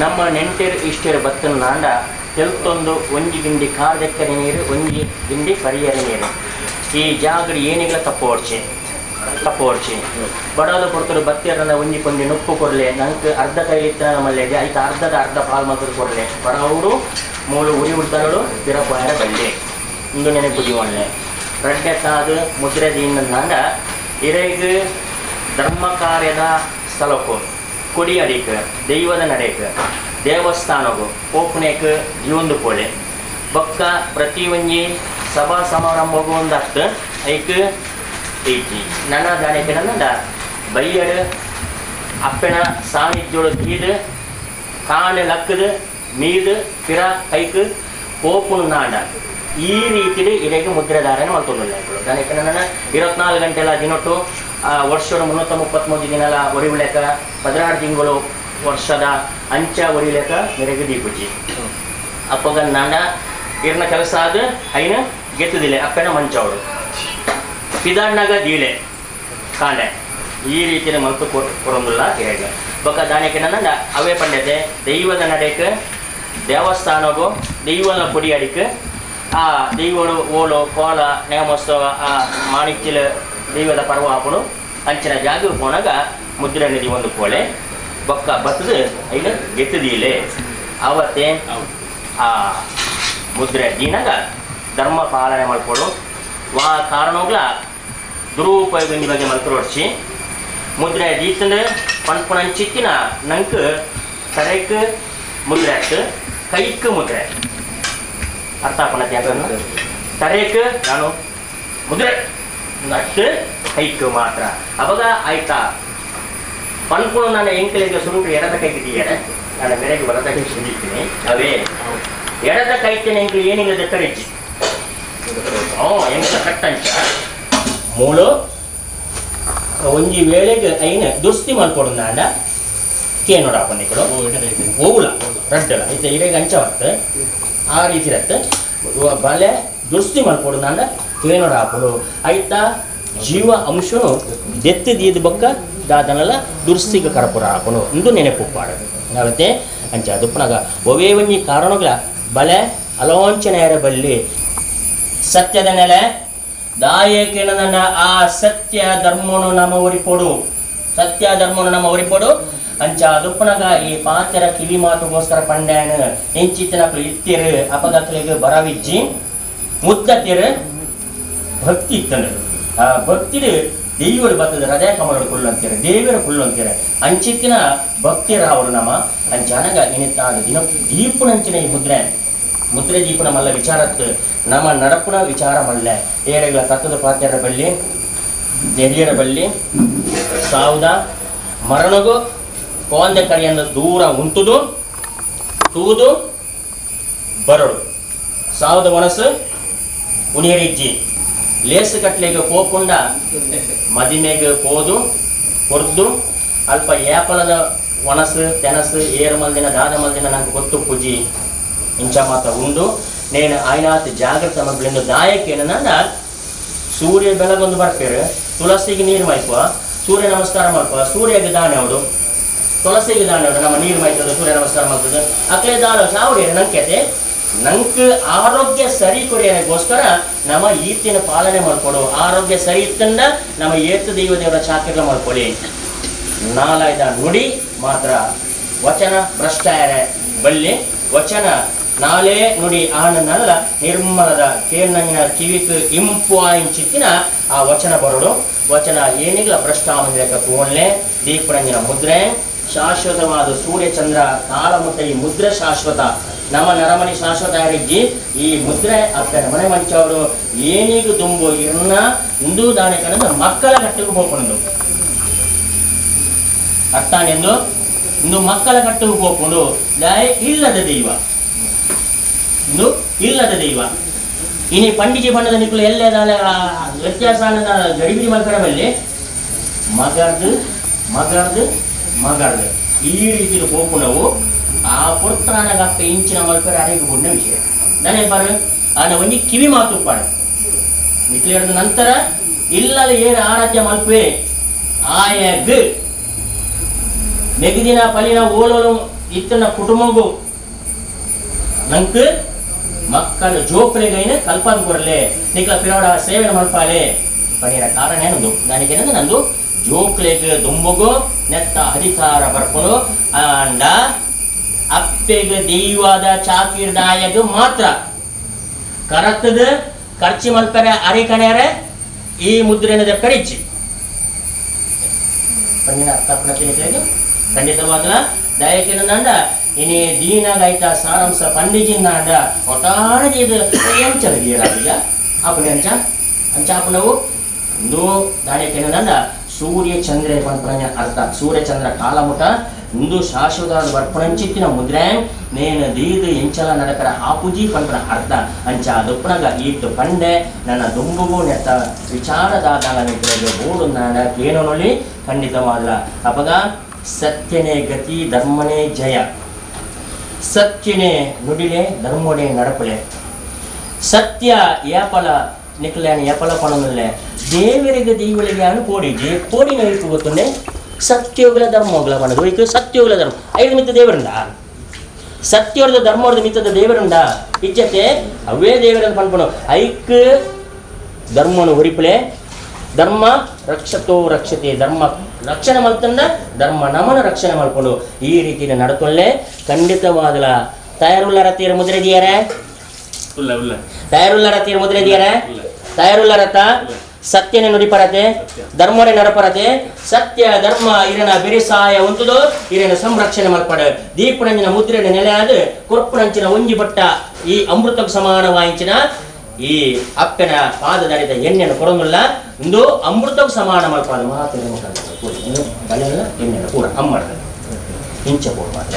ನಮ್ಮ ನೆಂಟೆರ್ ಇಷ್ಟೆರ್ ಬತ್ತನ ನಾಂಡ ತೆಲ್ತೊಂದು ಒಂಜಿ ಗಿಂಡಿ ಕಾರ್ದೆಕ್ಕರೆ ನೀರು ಒಂಜಿ ಗಿಂಡಿ ಪರಿಯರೆ ನೀರು ಈ ಜಾಗಡಿ ಏನಿಗಳ ತಪ್ಪೋಡ್ಚಿ ತಪ್ಪೋಡ್ಚಿ ಬಡವದ ಕೊಡ್ತರು ಬತ್ತಿಯರನ್ನ ಒಂಜಿ ಕೊಂಡಿ ನುಪ್ಪು ಕೊರ್ಲೆ ನಂಗೆ ಅರ್ಧ ಕೈಲಿತ್ತ ಮಲ್ಲೆಗೆ ಐತ ಅರ್ಧದ ಅರ್ಧ ಪಾಲ್ ಮಾತ್ರ ಕೊರ್ಲೆ ಬಡವರು ಮೂಲು ಉರಿ ಉಡ್ತಾರಳು ಪಿರಪಾಯರ ಬಲ್ಲೆ ಇಂದು ನೆನಪು ಜೀವನ್ಲೆ ರಡ್ಡೆ ತಾದು ಮುದ್ರೆ ದೀನಂದ ಇರೆಗ್ ಧರ್ಮ ಕಾರ್ಯದ ಸ್ಥಳಕ್ಕೂ ಕೊಡಿಯಡಿಕ್ ದೈವದ ನಡೆಕ್ ದೇವಸ್ಥಾನಗು ಪೋಪುನೇಕ್ ಜೀವೊಂದು ಪೋಲೆ ಬೊಕ್ಕ ಪ್ರತಿ ಒಂಜಿ ಸಭಾ ಸಮಾರಂಭಗೂ ಒಂದಷ್ಟು ಐಕ್ ಐತಿ ನನ್ನ ದಾನೆಕ್ ನನ್ನ ಬೈಯಡ್ ಅಪ್ಪೆನ ಸಾನ್ನಿಧ್ಯೋಡು ದೀದ್ ಕಾಣೆ ಲಕ್ಕದ ಮೀದ್ ಪಿರ ಕೈಕ್ ಪೋಪುನು ನಾಡ ಈ ರೀತಿಲಿ ಇರೆಗ್ ಮುದ್ರೆದಾರನ ಮಲ್ತೊಂದುಲ್ಲ ದಾನೆಕ್ ನನ್ನ 24 ಗಂಟೆಲ ದಿನೊಟ್ಟು ವರ್ಷದ 333 ದಿನಲ ಒರಿವುಲೆಕ 16 ತಿಂಗಳು ವರ್ಷದ ಅಂಚ ಒರಿಲೆಕ ಮೆರೆಗು ದೀಪುಜಿ ಅಪ್ಪಗ ನಾಂಡ ಇರ್ನ ಕೆಲಸ ಆದ ಐನ ಗೆತ್ತುದಿಲ್ಲ ಅಪ್ಪನ ಮಂಚವಡು ಪಿದಾಡ್ನಾಗ ದೀಲೆ ಕಾಂಡೆ ಈ ರೀತಿಯ ಮಲ್ತು ಕೊಡೊಂದುಲ್ಲ ಇರೆಗ್ ಬೊಕ್ಕ ದಾನೆಕ್ ನನ್ನ ಅವೇ ಪಂಡ್ಯತೆ ದೈವದ ನಡೆಕ್ ದೇವಸ್ಥಾನಗು ದೈವದ ಕೊಡಿ ಅಡಿಕ್ ಆ ದೈವಡು ಓಲು ಕೋಲ ನೇಮೋತ್ಸವ ಆ ಮಾಣಿಕ್ಯಲ ದೈವದ ಪರ್ವ ಆಪುಡು ಅಂಚಿನ ಜಾಗ ಪೋನಾಗ ಮುದ್ರೆ ನದಿ ಒಂದು ಕೋಳೆ ಬೊಕ್ಕ ಬತ್ತದ ಐನ ಗೆತ್ತದೀಲೆ ಅವತ್ತೇ ಆ ಮುದ್ರೆ ದೀನಾಗ ಧರ್ಮ ಪಾಲನೆ ಮಾಡ್ಕೊಡು ವಾ ಕಾರಣೋಗ್ಲ ದುರುಪಯೋಗ ಬಗ್ಗೆ ಮಲ್ಕೊಡ್ಚಿ ಮುದ್ರೆ ದೀತಂದ್ರೆ ಪನ್ಪುನಂಚಿತ್ತಿನ ನಂಕ್ ತರೆಕ್ ಮುದ್ರೆ ಆಯ್ತು ಕೈಕ್ ಮುದ್ರೆ ಅರ್ಥ ಆಪಣತೆ ತರೇಕ್ ನಾನು ಮುದ್ರೆ ನಟ್ಟು ಕೈಕ್ ಮಾತ್ರ ಅವಾಗ ಆಯ್ತಾ ಪನ್ಪುಣ ನಾನು ಎಂಕಲಿಗೆ ಸುರುಟು ಎಡದ ಕೈಗೆ ತೀಯರೆ ನಾನು ಬೆಳಗ್ಗೆ ಬಲದ ಕೈ ಸುರಿತೀನಿ ಅವೇ ಎಡದ ಕೈತಿನ ಎಂಕಲು ಏನಿಲ್ಲ ದಕ್ಕರಿಚ್ಚಿ ಎಂಕ ಕಟ್ಟಂಚ ಮೂಳು ಒಂಜಿ ವೇಳೆಗೆ ಐನ ದುಸ್ತಿ ಮಲ್ಪೊಡು ನಾಂಡ ಕೇನೋಡ ಪನ್ನಿಕುಲು ಓವುಲ ರಡ್ಡಲ ಇತ್ತೆ ಇರೆಗ್ ಅಂಚ ಬತ್ತು ಆ ರೀತಿ ರತ್ತು ಬಲೆ ದುಸ್ತಿ ಮಲ್ಪೊಡು ನಾಂಡ ಕೇನೋಡ ಆಪುಂಡು ಐತ ಜೀವ ಅಂಶನು ದೆತ್ತು ದೀದ ಬೊಕ್ಕ ದಾದನಲ ದುರ್ಸಿಗ ಕರಪುರ ಆಪುನು ಇಂದು ನೆನಪುಪ್ಪಾಡು ಅವತ್ತೆ. ಅಂಚ ದುಪ್ಪುನಗ ಒವೇ ಒಂಜಿ ಕಾರಣಗಳ ಬಲೆ ಅಲೋಂಚನೆಯರ ಬಲ್ಲಿ ಸತ್ಯದ ನೆಲೆ ದಾಯಕಿನ ಆ ಸತ್ಯ ಧರ್ಮನು ನಮ ಒರಿಪೊಡು, ಸತ್ಯ ಧರ್ಮನು ನಮ ಒರಿಪೊಡು. ಅಂಚ ದುಪ್ಪುನಗ ಈ ಪಾತೆರ ಕಿವಿ ಮಾತುಗೋಸ್ಕರ ಪಂಡ್ಯಾನ ಇಂಚಿತ್ತಿನಕ್ಲು ಇತ್ತಿರು ಅಪಗಕ್ಲೆಗ್ ಬರವಿಜ್ಜಿ ಮುದ್ದತಿರು ಭಕ್ತಿ ಇತ್ತಂಡು. ಆ ಭಕ್ತಿಡು ದೇವರು ಬತ್ತದ ಹೃದಯ ಕಮಲಡು ಕುಳ್ಳಂತೀರ ದೇವರ ಕುಳ್ಳಂತೀರ ಅಂಚಿತ್ತಿನ ಭಕ್ತಿರಾವರು ನಮ. ಅಂಚನಗ ಇನಿತ್ತಾದ ದಿನ ದೀಪುನಂಚಿನ ಈ ಮುದ್ರೆ ಮುದ್ರೆ ದೀಪುನ ಮಲ್ಲ ವಿಚಾರತ್ ನಮ್ಮ ನಡಪುನ ವಿಚಾರ ಮಲ್ಲೆ ಏರೆಗಳ ತತ್ವದ ಪಾತ್ಯರ ಬಳ್ಳಿ ನೆರಿಯರ ಬಳ್ಳಿ ಸಾವುದ ಮರಣಗು ಕೋಂದೆ ಕರಿಯನ್ನು ದೂರ ಉಂಟುದು ತೂದು ಬರಡು ಸಾವುದ ಮನಸ್ಸು ಉಣಿಯರಿಜ್ಜಿ ಲೇಸು ಕಟ್ಲೆಗೆ ಪೋಪುಂಡ ಮದಿಮೆಗೆ ಪೋದು ಕೊರ್ದು ಅಲ್ಪ ಏಪಲದ ಒಣಸು ತೆನಸು ಏರು ಮಲ್ದಿನ ದಾದ ಮಲ್ದಿನ ನಂಗೆ ಗೊತ್ತು ಪೂಜಿ ಇಂಚ ಮಾತ ಉಂಡು. ನೇನು ಆಯ್ನಾತ್ ಜಾಗ್ರತೆ ಮಲ್ಪಲೆಂದು ದಾಯಕೇನ ಸೂರ್ಯ ಬೆಳಗೊಂದು ಬರ್ಪೇರು ತುಳಸಿಗೆ ನೀರು ಮೈಪುವ ಸೂರ್ಯ ನಮಸ್ಕಾರ ಮಲ್ಪ ಸೂರ್ಯಗೆ ದಾನೆ ಅವಡು ತುಳಸಿಗೆ ದಾನೆ ಅವಡು ನಮ್ಮ ನೀರು ಮೈತದ ಸೂರ್ಯ ನಮಸ್ಕಾರ ಮಾಡ್ತದೆ ಅಕ್ಲೆ ದಾನ ಚಾವಡಿ ನಂಕೆತೆ ನಂಗೆ ಆರೋಗ್ಯ ಸರಿ ಕೊರಿಯಗೋಸ್ಕರ ನಮ್ಮ ಈತಿನ ಪಾಲನೆ ಮಾಡ್ಕೊಡು. ಆರೋಗ್ಯ ಸರಿ ಇತ್ತಂದ ನಮ್ಮ ಏತು ದೈವ ದೇವರ ಚಾಕಿರ್ಲ ಮಾಡ್ಕೊಳ್ಳಿ. ನಾಲಾಯ್ದ ನುಡಿ ಮಾತ್ರ ವಚನ ಭ್ರಷ್ಟಾಯರ ಬಲ್ಲಿ ವಚನ ನಾಲೇ ನುಡಿ ಆನಂದಲ್ಲ ನಿರ್ಮಲದ ಕೇರ್ನಂಗಿನ ಕಿವಿಕ್ ಇಂಪು ಆಯಿಂಚಿತ್ತಿನ ಆ ವಚನ ಬರೋಡು ವಚನ ಏನಿಗ್ಲ ಭ್ರಷ್ಟಾಮಂದಿರಕ ತೋಣ್ಲೆ ದೀಪರಂಗಿನ ಮುದ್ರೆ ಶಾಶ್ವತವಾದ ಸೂರ್ಯಚಂದ್ರ ಕಾಲಮುಟ್ಟ ಈ ಮುದ್ರೆ ಶಾಶ್ವತ ನಮ್ಮ ನರಮಣಿ ಶಾಶ್ವತ ಯಾರಿಜ್ಜಿ ಈ ಮುದ್ರೆ ಅಪ್ಪನ ಮನೆ ಮಂಚವರು ಏನಿಗೂ ದುಂಬು ಇರ್ನ ಇಂದು ದಾನೆ ಕಣದ ಮಕ್ಕಳ ಕಟ್ಟಿಗೆ ಹೋಗ್ಕೊಂಡು ಅಟ್ಟಾನೆಂದು ಇಂದು ಮಕ್ಕಳ ಕಟ್ಟಿಗೆ ಹೋಗ್ಕೊಂಡು ದಾಯ ಇಲ್ಲದ ದೈವ ಇಂದು ಇಲ್ಲದ ದೈವ ಇನಿ ಪಂಡಿಜಿ ಬಣ್ಣದ ನಿಕ್ಕಲು ಎಲ್ಲದಾಲ ವ್ಯತ್ಯಾಸ ಗಡಿಬಿಡಿ ಮಲ್ಕರ ಬಲ್ಲಿ ಮಗರ್ದು ಮಗರ್ದು ಮಗರ್ದು ಈ ರೀತಿ ಹೋಪುನವು ಆ ಪುರ್ತಾನಗಪ್ಪ ಇಂಚಿನ ಮಲ್ಪರೆ ಅರೆಗೆ ಬುಡ್ನ ವಿಷಯ ನಾನೇ ಬಾರು ಆನ ಒಂಜಿ ಕಿವಿ ಮಾತು ಪಾಡು ನಿಕ್ಲು ಹಿಡಿದ ನಂತರ ಇಲ್ಲದ ಏರು ಆರಾಧ್ಯ ಮಲ್ಪೆ ಆಯಗ್ ಮೆಗದಿನ ಪಲಿನ ಓಲೋಲು ಇತ್ತನ ಕುಟುಂಬಗು ನಂಕ್ ಮಕ್ಕಳು ಜೋಕ್ಲೆಗೈನ ಕಲ್ಪದ ಕೊರಲೆ ನಿಕ್ಲ ಪಿರೋಡ ಸೇವೆ ಮಲ್ಪಾಲೆ ಪಣಿರ ಕಾರಣ ಏನದು ನನಗೇನಂದ್ರೆ ನಂದು ಜೋಕ್ಲೆಗ್ ದುಂಬುಗು ನೆತ್ತ ಅಧಿಕಾರ ಬರ್ಪುನು ಆಂಡ ಅಪ್ಪೆಗ್ ದೈವದ ಚಾಕಿರ್ದಾಯಗ್ ಮಾತ್ರ ಕರತ್ತದ ಖರ್ಚು ಮಲ್ಪರೆ ಅರಿಕಣೆಯರೆ ಈ ಮುದ್ರೆನ ದೆಪ್ಪರಿಚ್ಚಿ ಪಣ್ಣಿನ ಅರ್ಥ ನಿಕ್ಲೆಗ್ ಖಂಡಿತವಾಗ್ಲ ದಯಕಿನಂದ ಇನಿ ದೀನಾಗ ಸಾರಾಂಶ ಪಂಡಿಜಿನ್ನಾಂಡ ಒಟ್ಟಾರೆ ಇದು ಎಂಚಲ ಗೀರಾದಿಗ ಅಪನೆ ಅಂಚ ಅಂಚ ಅಪನವು ಇಂದು ದಾಣಿಕೆನಂದ ಸೂರ್ಯ ಚಂದ್ರ ಪಂಪನ ಅರ್ಥ ಸೂರ್ಯ ಚಂದ್ರ ಕಾಲಮುಟ ಇಂದು ಶಾಶ್ವತ ವರ್ಪಣಂಚಿತ್ತಿನ ಮುದ್ರೆ ನೇನು ದೀದು ಎಂಚಲ ನಡಕರ ಆಪುಜಿ ಪಂಪನ ಅರ್ಥ ಅಂಚ ದುಪ್ಪಣಗ ಈತು ಪಂಡೆ ನನ್ನ ದುಂಬುಗು ನೆತ್ತ ವಿಚಾರದಾದ ನಿಕ್ಲೆಗ್ ಬೋಡು ನಾಡ ಕೇನೊನೊಲಿ ಖಂಡಿತವಾದ ಅಪಗ ಸತ್ಯನೇ ಗತಿ ಧರ್ಮನೇ ಜಯ ಸತ್ಯನೇ ನುಡಿಲೆ ಧರ್ಮನೇ ನಡಪಲೆ ಸತ್ಯ ಏಪಲ ನಿಕ್ಲೇನ ಏಪಲ ಪಣನುಲ್ಲೆ ದೇವರಿಗೆ ದೈವಳಿಗೆ ಅನು ಕೋಡಿಜಿ ಕೋಡಿನ ಐಕು ಗೊತ್ತುಂಡೆ ಸತ್ಯೋಗಲ ಧರ್ಮೋಗಲ ಪಣದು ಐಕು ಸತ್ಯೋಗಲ ಧರ್ಮ ಐದು ಮಿತ್ತ ದೇವರುಂಡ ಸತ್ಯೋರ್ದ ಧರ್ಮೋರ್ದ ಮಿತ್ತದ ದೇವರುಂಡ ಇಚ್ಚತೆ ಅವೇ ದೇವರಂದು ಪನ್ಪುನು ಐಕ್ ಧರ್ಮನು ಹೊರಿಪಲೆ ಧರ್ಮ ರಕ್ಷತೋ ರಕ್ಷತೆ ಧರ್ಮ ರಕ್ಷಣೆ ಮಲ್ತಂಡ ಧರ್ಮ ನಮನ ರಕ್ಷಣೆ ಮಲ್ಪುಂಡು ಈ ರೀತಿಯ ನಡತೊಲ್ಲೆ ಖಂಡಿತವಾದಲ ತಯಾರುಳ್ಳರ ತೀರ ಮುದ್ರೆ ದಿಯರೆ ಉಲ್ಲ ಉಲ್ಲ ತಯಾರುಳ್ಳರ ತೀರ ಮುದ್ರೆ ದಿಯರೆ ತಯಾರುಳ್ಳರತ ಸತ್ಯನೆ ನುಡಿಪರತೆ ಧರ್ಮನೆ ನಡಪರತೆ ಸತ್ಯ ಧರ್ಮ ಇರನ ಬೆರಿಸಾಯ ಉಂಟುದು ಇರನ ಸಂರಕ್ಷಣೆ ಮಲ್ಪಡ ದೀಪನಂಜಿನ ಮುದ್ರೆನ ನೆಲೆಯಾದ ಕೊರ್ಪುನಂಚಿನ ಒಂಜಿ ಬಟ್ಟ ಈ ಅಮೃತಕ್ಕೆ ಸಮಾನ ವಾಯಿಂಚಿನ ಈ ಅಪ್ಪನ ಪಾದದಡಿದ ಎಣ್ಣೆಯನ್ನು ಕೊಡೋದಿಲ್ಲ ಇಂದು ಅಮೃತಕ್ಕೆ ಸಮಾನ ಮಲ್ಪಾದ ಮಹಾತೇರ ಮುಖಾಂತರ ಬಲೆಲ್ಲ ಎಣ್ಣೆಯನ್ನು ಕೂಡ ಅಮ್ಮಡ್ದ ಇಂಚ ಪೋಡು ಮಾತ್ರ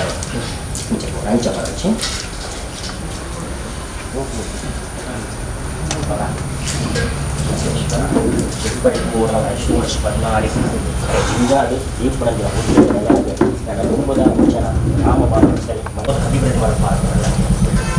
ಇಂಚ ಪೋಡು ಅಂಚ ಪರಚಿ ಅಭಿವೃದ್ಧಿ ಮಾಡಪ್ಪ.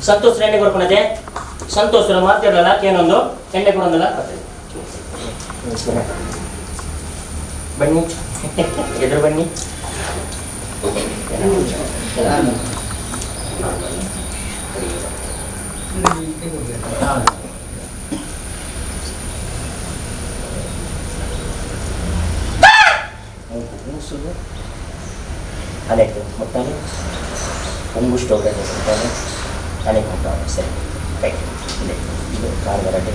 Santosh ಎಣ್ಣೆ ಕೊಡ್ಕೊಳದೆ ಸಂತೋಷ್ ಮಾತಿರಲ್ಲ ಏನೊಂದು ಎಣ್ಣೆ ಕೊಡೊಂದಲ್ಲ. ಬನ್ನಿ, ಎದುರು ಬನ್ನಿ. ಅನೇಕ ಮುಟ್ಟಾನೆ ಉಂಗುಷ್ಟು ಮುಟ್ಟಾನೆ ಅನೇಕ ಮುಟ್ಟಾನೆ. ಸರಿ, thank you. ಇದೆ ಇದು ಕಾರ್ ಗರಾಟೆ.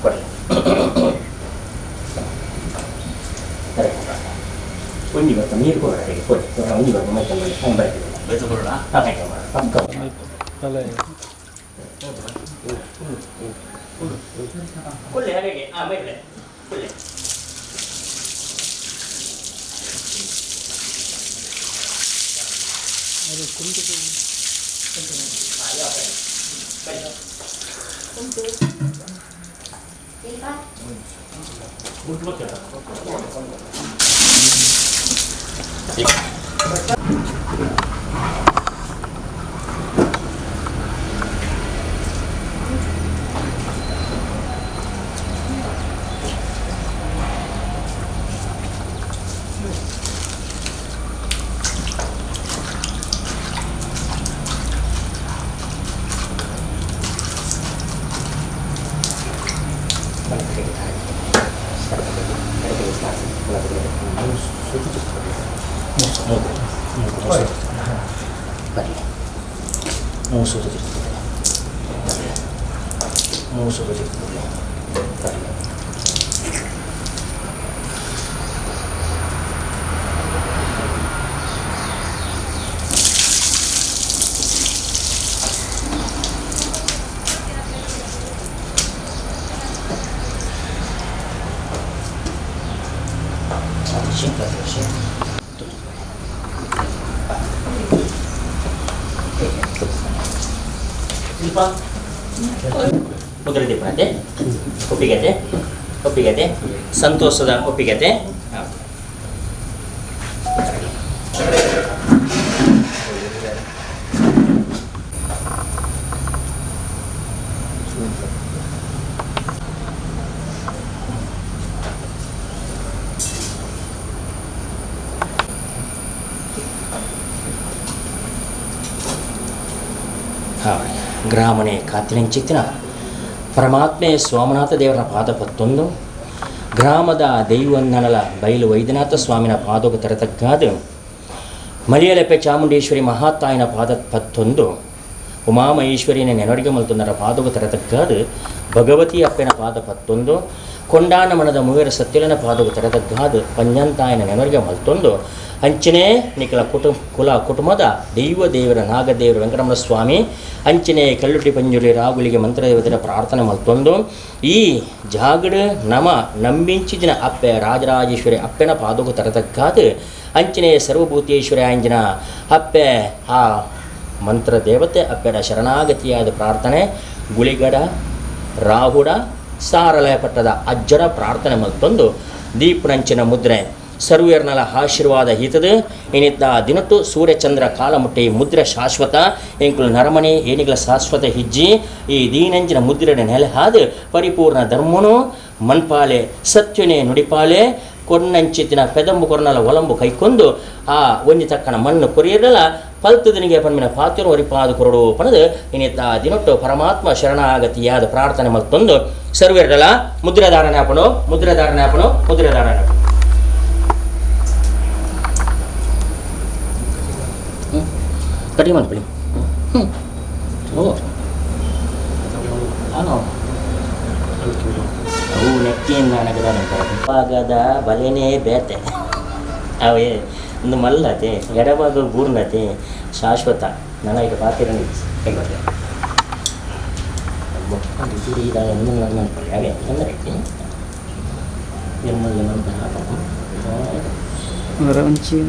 ಕೊಡಿ ಒಂಜಿ ಬರ್ತ ನೀರು ಕೊಡ ಕೊಡಿ. ಒಂಜಿ ಬರ್ತ ಮೈಕಲ್ ಮಾಡಿ ಹಂಗೆ ಬರ್ತೀವಿ. ಹಾಂ, ಪಕ್ಕ ಕುಳ್ಳೆ ಹಾಗೆ. ಹಾಂ, ಮೇಲೆ ಕುಳ್ಳೆ. ಶಿಲ್ಪ ಮುದ್ರೆ ದೀಪನತೆ ಒಪ್ಪಿಗೆತೆ ಒಪ್ಪಿಗೆತೆ ಸಂತೋಷದ ಒಪ್ಪಿಗೆತೆ. ಗ್ರಾಮನೆ ಕಾತಿನಂಚಿತ್ತಿನ ಪರಮಾತ್ಮೆ ಸೋಮನಾಥ ದೇವರ ಪಾದ ಪತ್ತೊಂದು ಗ್ರಾಮದ ದೈವನ್ನನಲ ಬಯಲು ವೈದ್ಯನಾಥ ಸ್ವಾಮಿನ ಪಾದಕ್ಕೆ ತರತಕ್ಕಾದ ಮಲಿಯಲೆಪ್ಪೆ ಚಾಮುಂಡೇಶ್ವರಿ ಮಹಾತಾಯಿನ ಪಾದ ಪತ್ತೊಂದು ಉಮಾಮಹೇಶ್ವರಿನ ನೆನವರಿಗೆ ಮಲ್ತೊಂದರ ಪಾದಕ್ಕೆ ತರತಕ್ಕಾದ ಭಗವತಿ ಅಪ್ಪನ ಪಾದ ಪತ್ತೊಂದು ಕೊಂಡಾನ ಮನದ ಮೂವರ ಸತ್ಯಲನ ಪಾದಕ್ಕೆ ತರತಕ್ಕಾದ ಪಂಜಂತಾಯಿನ ನೆನವರಿಗೆ ಮಲ್ತೊಂದು ಅಂಚನೆ ನಿಖಲ ಕುಲ ಕುಟುಂಬದ ದೈವ ದೇವರ ನಾಗದೇವರ ವೆಂಕಟರಮಣ ಸ್ವಾಮಿ ಅಂಚನೆ ಕಲ್ಲುಟಿ ಪಂಜುಳಿ ರಾಗುಲಿಗೆ ಮಂತ್ರದೇವತೆಯ ಪ್ರಾರ್ಥನೆ ಮಲ್ತೊಂದು ಈ ಜಾಗಡ ನಮ ನಂಬಿಂಚಿದಿನ ಅಪ್ಪೆ ರಾಜರಾಜೇಶ್ವರಿ ಅಪ್ಪೆನ ಪಾದಕು ತರತಕ್ಕಾದ ಅಂಚನೆ ಸರ್ವಭೂತೇಶ್ವರಿ ಅಂಜನ ಅಪ್ಪೆ ಆ ಮಂತ್ರ ದೇವತೆ ಅಪ್ಪೆನ ಶರಣಾಗತಿಯಾದ ಪ್ರಾರ್ಥನೆ ಗುಳಿಗಡ ರಾಹುಡ ಸಾರಲಯ ಪಟ್ಟದ ಅಜ್ಜರ ಪ್ರಾರ್ಥನೆ ಮಲ್ತೊಂದು ದೀಪನಂಚಿನ ಮುದ್ರೆ ಸರ್ವೇರ್ನಲ ಆಶೀರ್ವಾದ ಹಿತದ ಏನಿತ್ತ ದಿನಟ್ಟು ಸೂರ್ಯಚಂದ್ರ ಕಾಲಮುಟ್ಟೆ ಈ ಮುದ್ರೆ ಶಾಶ್ವತ ಎಂಕುಲು ನರಮನೆ ಏನಿಗಳ ಶಾಶ್ವತ ಹಿಜ್ಜಿ ಈ ದೀನಂಜಿನ ಮುದ್ರೆ ನೆಲೆ ಹಾದು ಪರಿಪೂರ್ಣ ಧರ್ಮನು ಮನ್ಪಾಲೆ ಸತ್ಯನೇ ನುಡಿಪಾಲೆ ಕೊನ್ನಂಚಿತ್ತಿನ ಪೆದಂಬು ಕೊರ್ನಲ ಒಲಂಬು ಕೈಕೊಂದು ಆ ಒಂಜಿ ತಕ್ಕನ ಮಣ್ಣು ಕೊರಿಯರಲ ಪಲ್ತುದನಿಗೆ ಪನ್ಮಿನ ಪಾತಿರು ಒರಿಪಾದ ಕೊರಡು ಪನದು ಇನ್ನಿತ್ತ ದಿನೊಟ್ಟು ಪರಮಾತ್ಮ ಶರಣಾಗತಿಯಾದ ಪ್ರಾರ್ಥನೆ ಮತ್ತೊಂದು ಸರ್ವೇರ್ಡಲ ಮುದ್ರೆಧಾರಣೆ ಹಾಪಣು ಮುದ್ರೆಧಾರಣೆ ಹಾಪಣು ಮುದ್ರೆಧಾರಣೆ ಹಾಪಣು. ಕಡಿಮೆ ಮಾಡ್ಕೊಳ್ಳಿ. ಹ್ಞೂ ಓ. ನಾನು ಅವು ನೆಕ್ಕಿಯಿಂದ ಭಾಗದ ಬಲೆನೇ ಬೇತೆ ಅವೇ ಒಂದು ಮಲ್ಲತೆ ಎಡಭಾಗ ಬೂರ್ಣತೆ ಶಾಶ್ವತ ನನ್ನ ಈಗ ಪಾತಿರ ಹೇಗೆ ಅವೇ ತೊಂದರೆ ಒಂಚಿ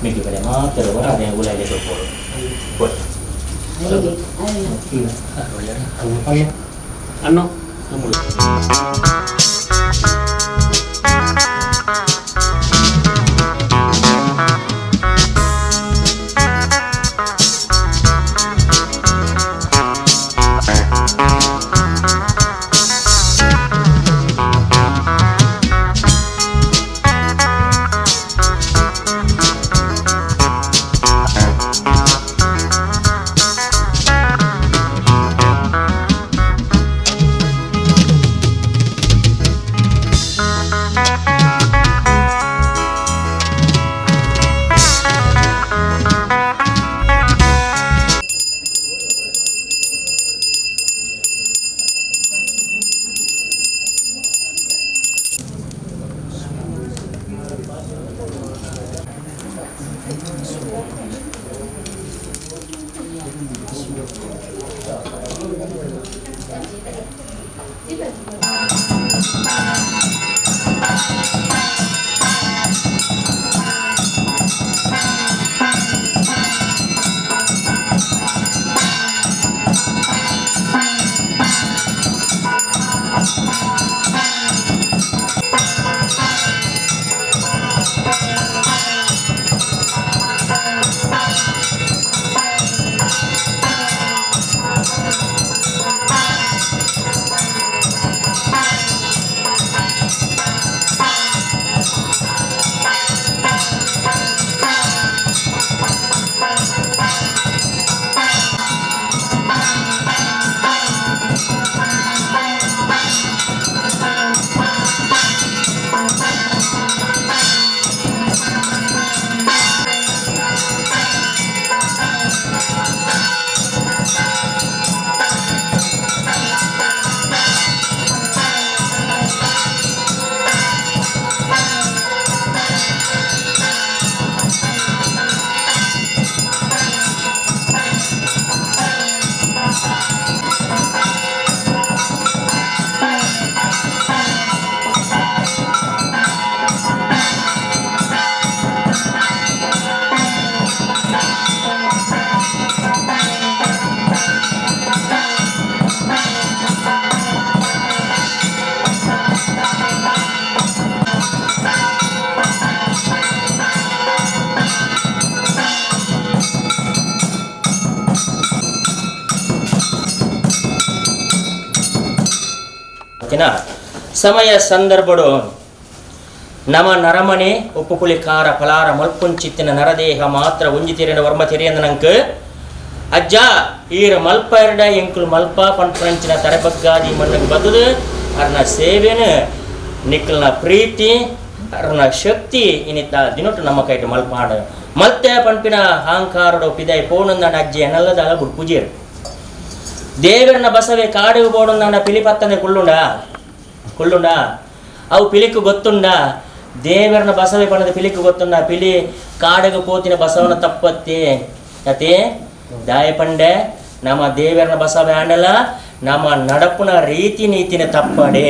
ಮಿಕ್ಕಿ ಕಡೆ ಮಾತ್ರ ಅದೇ ಉಲಾಯಿಲೆ ಕೊಡ್ಬೋದು. ಅನ್ನು ಸಮಯ ಸಂದರ್ಭಡು ನಮ ನರಮನೆ ಉಪ್ಪುಪುಳಿ ಖಾರ ಫಲಾರ ಮಲ್ಪುಂಚಿತ್ತಿನ ನರದೇಹ ಮಾತ್ರ ಉಂಜಿ ತೆರೆನ ವರ್ಮ ತೆರೆಯಂದ ನಂಕ್ ಅಜ್ಜ ಈರ ಮಲ್ಪ ಎರಡ ಎಂಕುಲು ಮಲ್ಪ ಪಂಚಿನ ತರಬಗ್ಗಾದಿ ಮಣ್ಣಗೆ ಬದುದು ಅರ್ನ ಸೇವೆನು ನಿಕ್ಕಲ್ನ ಪ್ರೀತಿ ಅರ್ನ ಶಕ್ತಿ ಇನಿತ ದಿನೊಟ್ಟು ನಮ್ಮ ಕೈಟು ಮಲ್ಪಾಡು ಮಲ್ತೆ ಪಂಪಿನ ಅಹಂಕಾರಡು ಪಿದಾಯಿ ಪೋಣಂದಾಣ ಅಜ್ಜಿ ಎನ್ನಲ್ಲದಾಳ ಬುಡ್ಪುಜೀರು ದೇವರನ ಬಸವೆ ಕಾಡು ಬೋಡಂದಾಣ ಪಿಲಿಪತ್ತನೆ ಕುಳ್ಳುಂಡ ಕುಳ್ಳುಂಡ ಅವು ಪಿಲಿಕ್ಕು ಗೊತ್ತುಂಡ ದೇವರನ ಬಸವೆ ಪಣದ ಪಿಲಿಕ್ಕು ಗೊತ್ತುಂಡ ಪಿಲಿ ಕಾಡಿಗೆ ಪೋತಿನ ಬಸವನ ತಪ್ಪತ್ತಿ ಅತಿ ದಾಯಪಂಡೆ ನಮ್ಮ ದೇವರನ ಬಸವೆ ಆಂಡಲ ನಮ್ಮ ನಡಪುನ ರೀತಿ ನೀತಿನ ತಪ್ಪಡೆ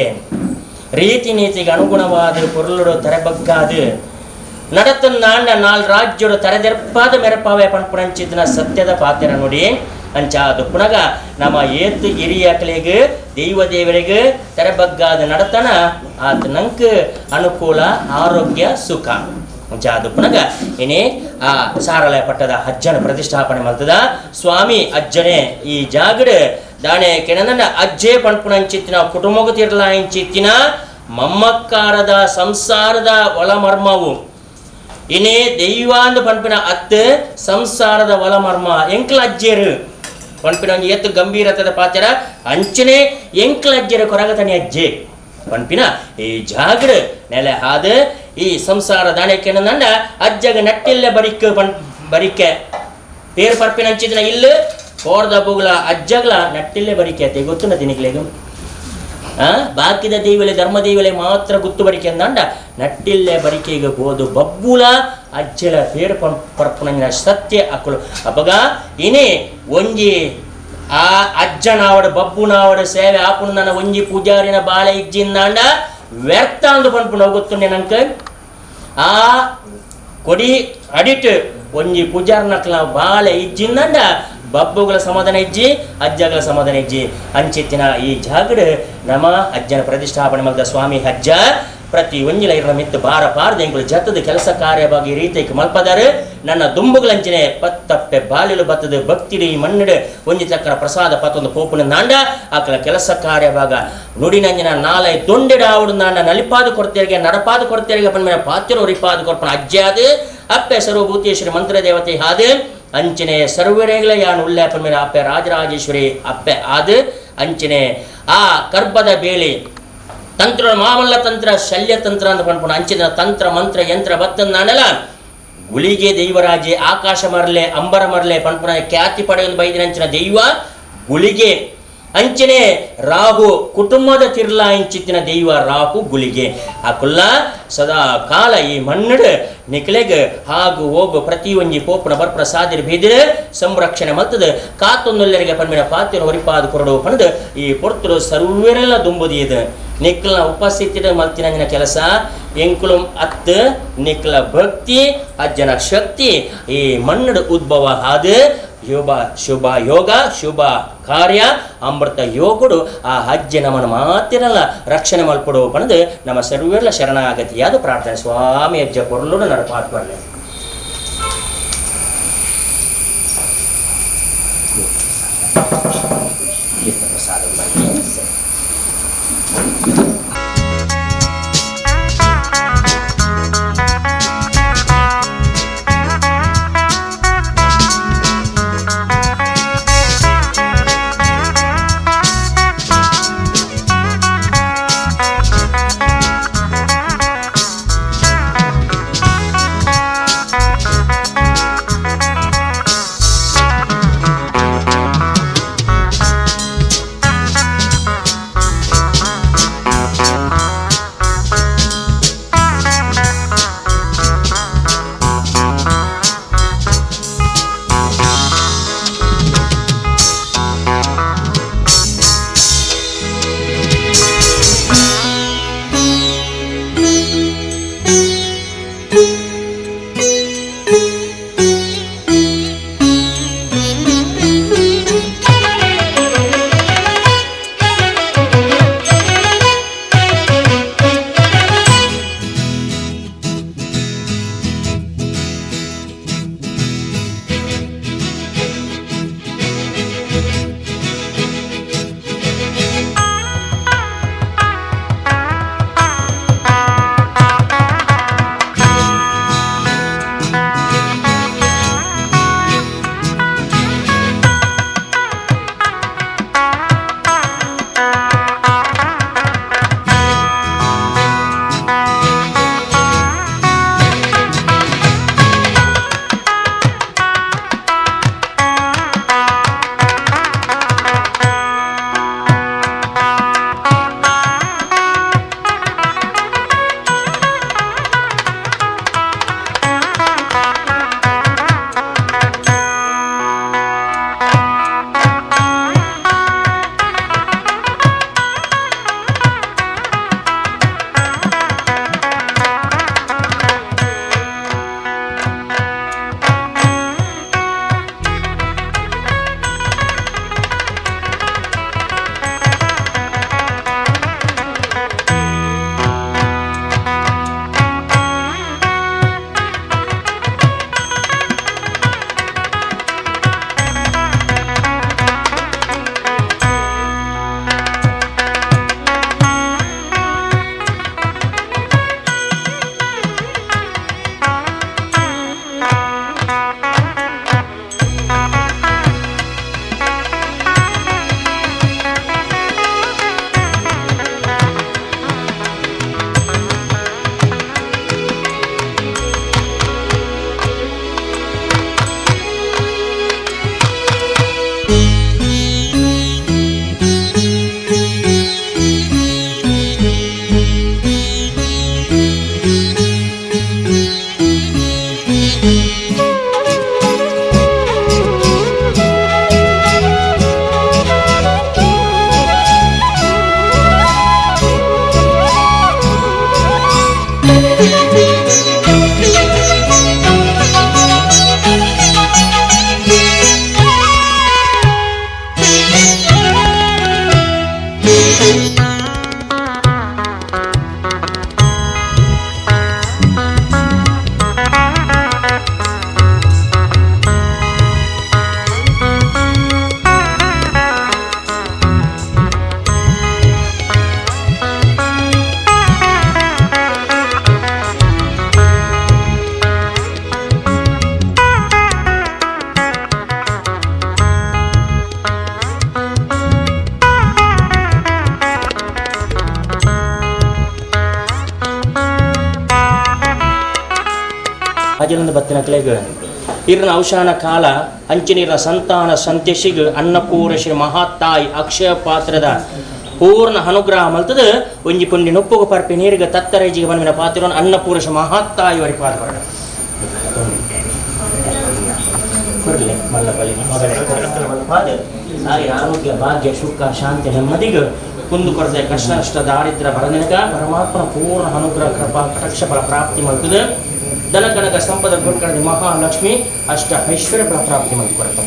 ರೀತಿ ನೀತಿಗೆ ಅನುಗುಣವಾದ ಪೊರುಳುಡು ತೆರೆಬಗ್ಗಾದು ನಡತನ್ನಾಂಡ ನಾಲ್ ರಾಜ್ಯಡು ತರೆದೆರ್ಪಾದ ಮೆರಪಾವೆ ಪಣ್ಪುಣಂಚಿದ್ನ ಸತ್ಯದ ಪಾತ್ರ ನೋಡಿ ಅಂಚ ಅದು ಪುನಗ ನಮ್ಮ ಏತು ಹಿರಿಯಕಲಿಗೆ ದೈವ ದೇವರಿಗೆ ತೆರೆಬಗ್ಗಾದ ನಡತನ ಆತ ನಂಕ್ ಅನುಕೂಲ ಆರೋಗ್ಯ ಸುಖ ಅಂಚ ಅದು ಪುನಗ ಏನೇ ಆ ಸಾರಲ ಪಟ್ಟದ ಅಜ್ಜನ ಪ್ರತಿಷ್ಠಾಪನೆ ಮಾಡ್ತದ ಸ್ವಾಮಿ ಅಜ್ಜನೇ ಈ ಜಾಗಡು ದಾನೆ ಕೆಣನಂಡ ಅಜ್ಜೆ ಪಣ್ಪುನಂಚಿತ್ತಿನ ಕುಟುಂಬకు ತಿರ್ಲಾಯಿಂಚಿತ್ತಿನ ಮಮ್ಮಕ್ಕಾರದ ಸಂಸಾರದ ಒಳಮರ್ಮವು ಇನೇ ದೈವಾಂದು ಪನ್ಪಿನ ಅತ್ತು ಸಂಸಾರದ ಒಳಮರ್ಮ ಎಂಕ್ಲ ಅಜ್ಜೇರು ಪನ್ಪಿನ ಒಂಜಿ ಏತ್ ಗಂಭೀರತದ ಪಾತ್ರ ಅಂಚನೆ ಎಂಕ್ಲ ಅಜ್ಜೆರ ಕೊರಗತನಿ ಅಜ್ಜೆ ಪನ್ಪಿನ ಈ ಜಾಗಡ್ ನೆಲೆ ಹಾದ ಈ ಸಂಸಾರ ದಾನೆ ಕೆಣನಂಡ ಅಜ್ಜಗ ನಟ್ಟಿಲ್ಲ ಬರಿಕ್ ಪನ್ ಬರಿಕೆ ಪೇರ್ ಪರ್ಪಿನ ಅಂಚಿದಿನ ಇಲ್ಲು ಕೋರ್ದ ಬುಗ್ಲ ಅಜ್ಜಗ್ಲ ನಟ್ಟಿಲ್ಲೇ ಬರಿಕೆ ಅತ್ತೆ ಗೊತ್ತುಂಡ ತಿನಿಕ್ಲೆಗು ಆ ಬಾಕಿದ ದೇವಲೆ ಧರ್ಮ ದೇವಲೆ ಮಾತ್ರ ಗುತ್ತು ಬರಿಕೆ ಅಂದಂಡ ನಟ್ಟಿಲ್ಲೆ ಬರಿಕೆಗೆ ಬೋದು ಬಬ್ಬುಲ ಅಜ್ಜಲ ಪೇರ್ ಪರ್ಪುನಂಜಿನ ಸತ್ಯ ಅಕ್ಕಳು ಅಪಗ ಇನಿ ಒಂಜಿ ಆ ಅಜ್ಜನಾವಡ ಬಬ್ಬುನಾವಡ ಸೇವೆ ಆಪುನ ಒಂಜಿ ಪೂಜಾರಿನ ಬಾಳೆ ಇಜ್ಜಿಂದಾಂಡ ವ್ಯರ್ಥ ಅಂದು ಪನ್ಪುನ ಗೊತ್ತುಂಡೆ ನಂಕ ಆ ಕೊಡಿ ಅಡಿಟ್ ಒಂಜಿ ಪೂಜಾರ್ನಕ್ಲ ಬಾಳೆ ಇಜ್ಜಿಂದಂಡ ಬಬ್ಬುಗಳ ಸಮಾಧಾನ ಇಜ್ಜಿ ಅಜ್ಜಗಳ ಸಮಾಧಾನ ಇಜ್ಜಿ. ಅಂಚಿತ್ತಿನ ಈ ಜಾಗಡ್ ನಮ ಅಜ್ಜನ ಪ್ರತಿಷ್ಠಾಪನೆ ಮಲ್ದ ಸ್ವಾಮಿ ಅಜ್ಜ ಪ್ರತಿ ಒಂಜಿಲ ಇರನ ಮಿತ್ತು ಬಾರ ಪಾರ್ದ ಎಂಕುಲು ಜತ್ತದ ಕೆಲಸ ಕಾರ್ಯವಾಗಿ ಈ ರೀತಿಗೆ ಮಲ್ಪದಾರು. ನನ್ನ ದುಂಬುಗಳಂಚನೆ ಪತ್ತಪ್ಪೆ ಬಾಲಿಲು ಬತ್ತದ ಭಕ್ತಿಡಿ ಮಣ್ಣಿಡು ಒಂಜಿ ತಕ್ಕನ ಪ್ರಸಾದ ಪತ್ತೊಂದು ಪೋಪುನ ನಾಂಡ ಆಕಲ ಕೆಲಸ ಕಾರ್ಯಭಾಗ ನುಡಿನಂಜಿನ ನಾಲೈ ದೊಂಡೆಡಾವುಡು ನಾಂಡ ನಲಿಪಾದ ಕೊಡ್ತೇರಿಗೆ ನಡಪಾದ ಕೊಡ್ತೇರಿಗೆ ಪನ್ಮೇಲೆ ಪಾತಿರ ಉರಿಪಾದ ಕೊರ್ಪನ ಅಜ್ಜಾದು ಅಪ್ಪೆ ಸರ್ವಭೂತೇಶ್ವರಿ ಮಂತ್ರ ದೇವತೆ ಹಾದು ಅಂಚನೆ ಸರ್ವರೇಗಳ ಯಾನ್ ಉಲ್ಲೆ ಪನ್ಮೇಲೆ ಅಪ್ಪೆ ರಾಜರಾಜೇಶ್ವರಿ ಅಪ್ಪೆ ಆದು ಅಂಚನೆ ಆ ಕರ್ಬದ ಬೇಲಿ ತಂತ್ರ ಮಾಮಲ್ಲ ತಂತ್ರ ಶಲ್ಯ ತಂತ್ರ ಅಂತ ಪನ್ಪುಣ ಅಂಚಿನ ತಂತ್ರ ಮಂತ್ರ ಯಂತ್ರ ಬತ್ತಂದಾನಲ ಗುಳಿಗೆ ದೈವರಾಜೆ ಆಕಾಶ ಮರಲೆ ಅಂಬರ ಮರಲೆ ಪನ್ಪುಣ ಖ್ಯಾತಿ ಪಡೆಯಲು ಬೈದಿನ ಅಂಚಿನ ದೈವ ಗುಳಿಗೆ ಅಂಚನೆ ರಾಹು ಕುಟುಂಬದ ತಿರ್ಲ ಇಂಚಿತ್ತಿನ ದೈವ ರಾಹು ಗುಳಿಗೆ ಆ ಕುಲ್ಲ ಸದಾ ಕಾಲ ಈ ಮಣ್ಣಡು ನಿಕ್ಲೆಗ್ ಹಾಗೂ ಹೋಗು ಪ್ರತಿ ಒಂಜಿ ಪೋಪುನ ಬರ್ಪುನ ಸಾದಿರ ಬೀದಿರ ಸಂರಕ್ಷಣೆ ಮಲ್ತದ ಕಾತೊಂದೊಲ್ಲರಿಗೆ ಪನ್ಮಿನ ಪಾತಿರ ಒರಿಪಾದ ಕೊರಡು ಪಣದು ಈ ಪೊರ್ತುಡು ಸರ್ವೆರೆಲ್ಲ ದುಂಬುದಿಯದು ನಿಕ್ಲ ಉಪಸ್ಥಿತಿ ಮಲ್ತಿನಂಜಿನ ಕೆಲಸ ಎಂಕುಲು ಅತ್ತು ನಿಕ್ಲ ಭಕ್ತಿ ಅಜ್ಜನ ಶಕ್ತಿ ಈ ಮಣ್ಣಡು ಉದ್ಭವ ಆದ ಶುಭ ಶುಭ ಯೋಗ ಶುಭ ಕಾರ್ಯ ಅಮೃತ ಯೋಗುಡು ಆ ಅಜ್ಜೆ ನಮ್ಮನ್ನು ಮಾತಿರಲ್ಲ ರಕ್ಷಣೆ ಮಲ್ಪಡು ಪಣದು ನಮ್ಮ ಸರ್ವೆಲ್ಲ ಶರಣಾಗತಿಯಾದ ಪ್ರಾರ್ಥನೆ ಸ್ವಾಮಿ ಅಜ್ಜ ಕೊರಲುಡು ನಡಪಾತ್ ಬರಲಿ. ಪ್ರಸಾದ. ಅಜಲಂದು ಬತ್ತಿನಕ್ಲೆಗ್ ಇರ್ನ ಔಷಾನ ಕಾಲ ಅಂಚಿನ ಸಂತಾನ ಸಂತೇಶಿಗ್ ಅನ್ನಪೂರ್ಣ ಶ್ರೀ ಮಹಾತಾಯಿ ಅಕ್ಷಯ ಪಾತ್ರದ ಪೂರ್ಣ ಅನುಗ್ರಹ ಮಲ್ತದ ಒಂಜಿ ಪುಂಡಿ ನೊಪ್ಪುಗು ಪರ್ಪಿ ನೀರಿಗೆ ತತ್ತರೈ ಜೀವನ ಪಾತ್ರ ಅನ್ನಪೂರ್ಣ ಶ್ರೀ ಮಹಾತಾಯಿ ವರಿಪಾದ ಕೊರ್ಲೆ ಮಲ್ಲ ಬಲಿ ಮಗಳೇ ಪಾದ ತಾಯಿ ಆರೋಗ್ಯ ಭಾಗ್ಯ ಸುಖ ಶಾಂತಿ ನೆಮ್ಮದಿಗೆ ಕುಂದು ಕೊರತೆ ಕಷ್ಟ ನಷ್ಟ ದಾರಿದ್ರ ಬರನಿನಕ ಪರಮಾತ್ಮನ ಪೂರ್ಣ ಅನುಗ್ರಹ ಕೃಪಾ ಕಟಾಕ್ಷ ಫಲ ಪ್ರಾಪ್ತಿ ಮಲ್ತದೆ. ಧನ ಕನಕ ಸಂಪದ ಗುರುಕಣದ ಮಹಾಲಕ್ಷ್ಮಿ ಅಷ್ಟ ಐಶ್ವರ್ಯ ಫಲ ಪ್ರಾಪ್ತಿ ಮಲ್ತು ಕೊರತ.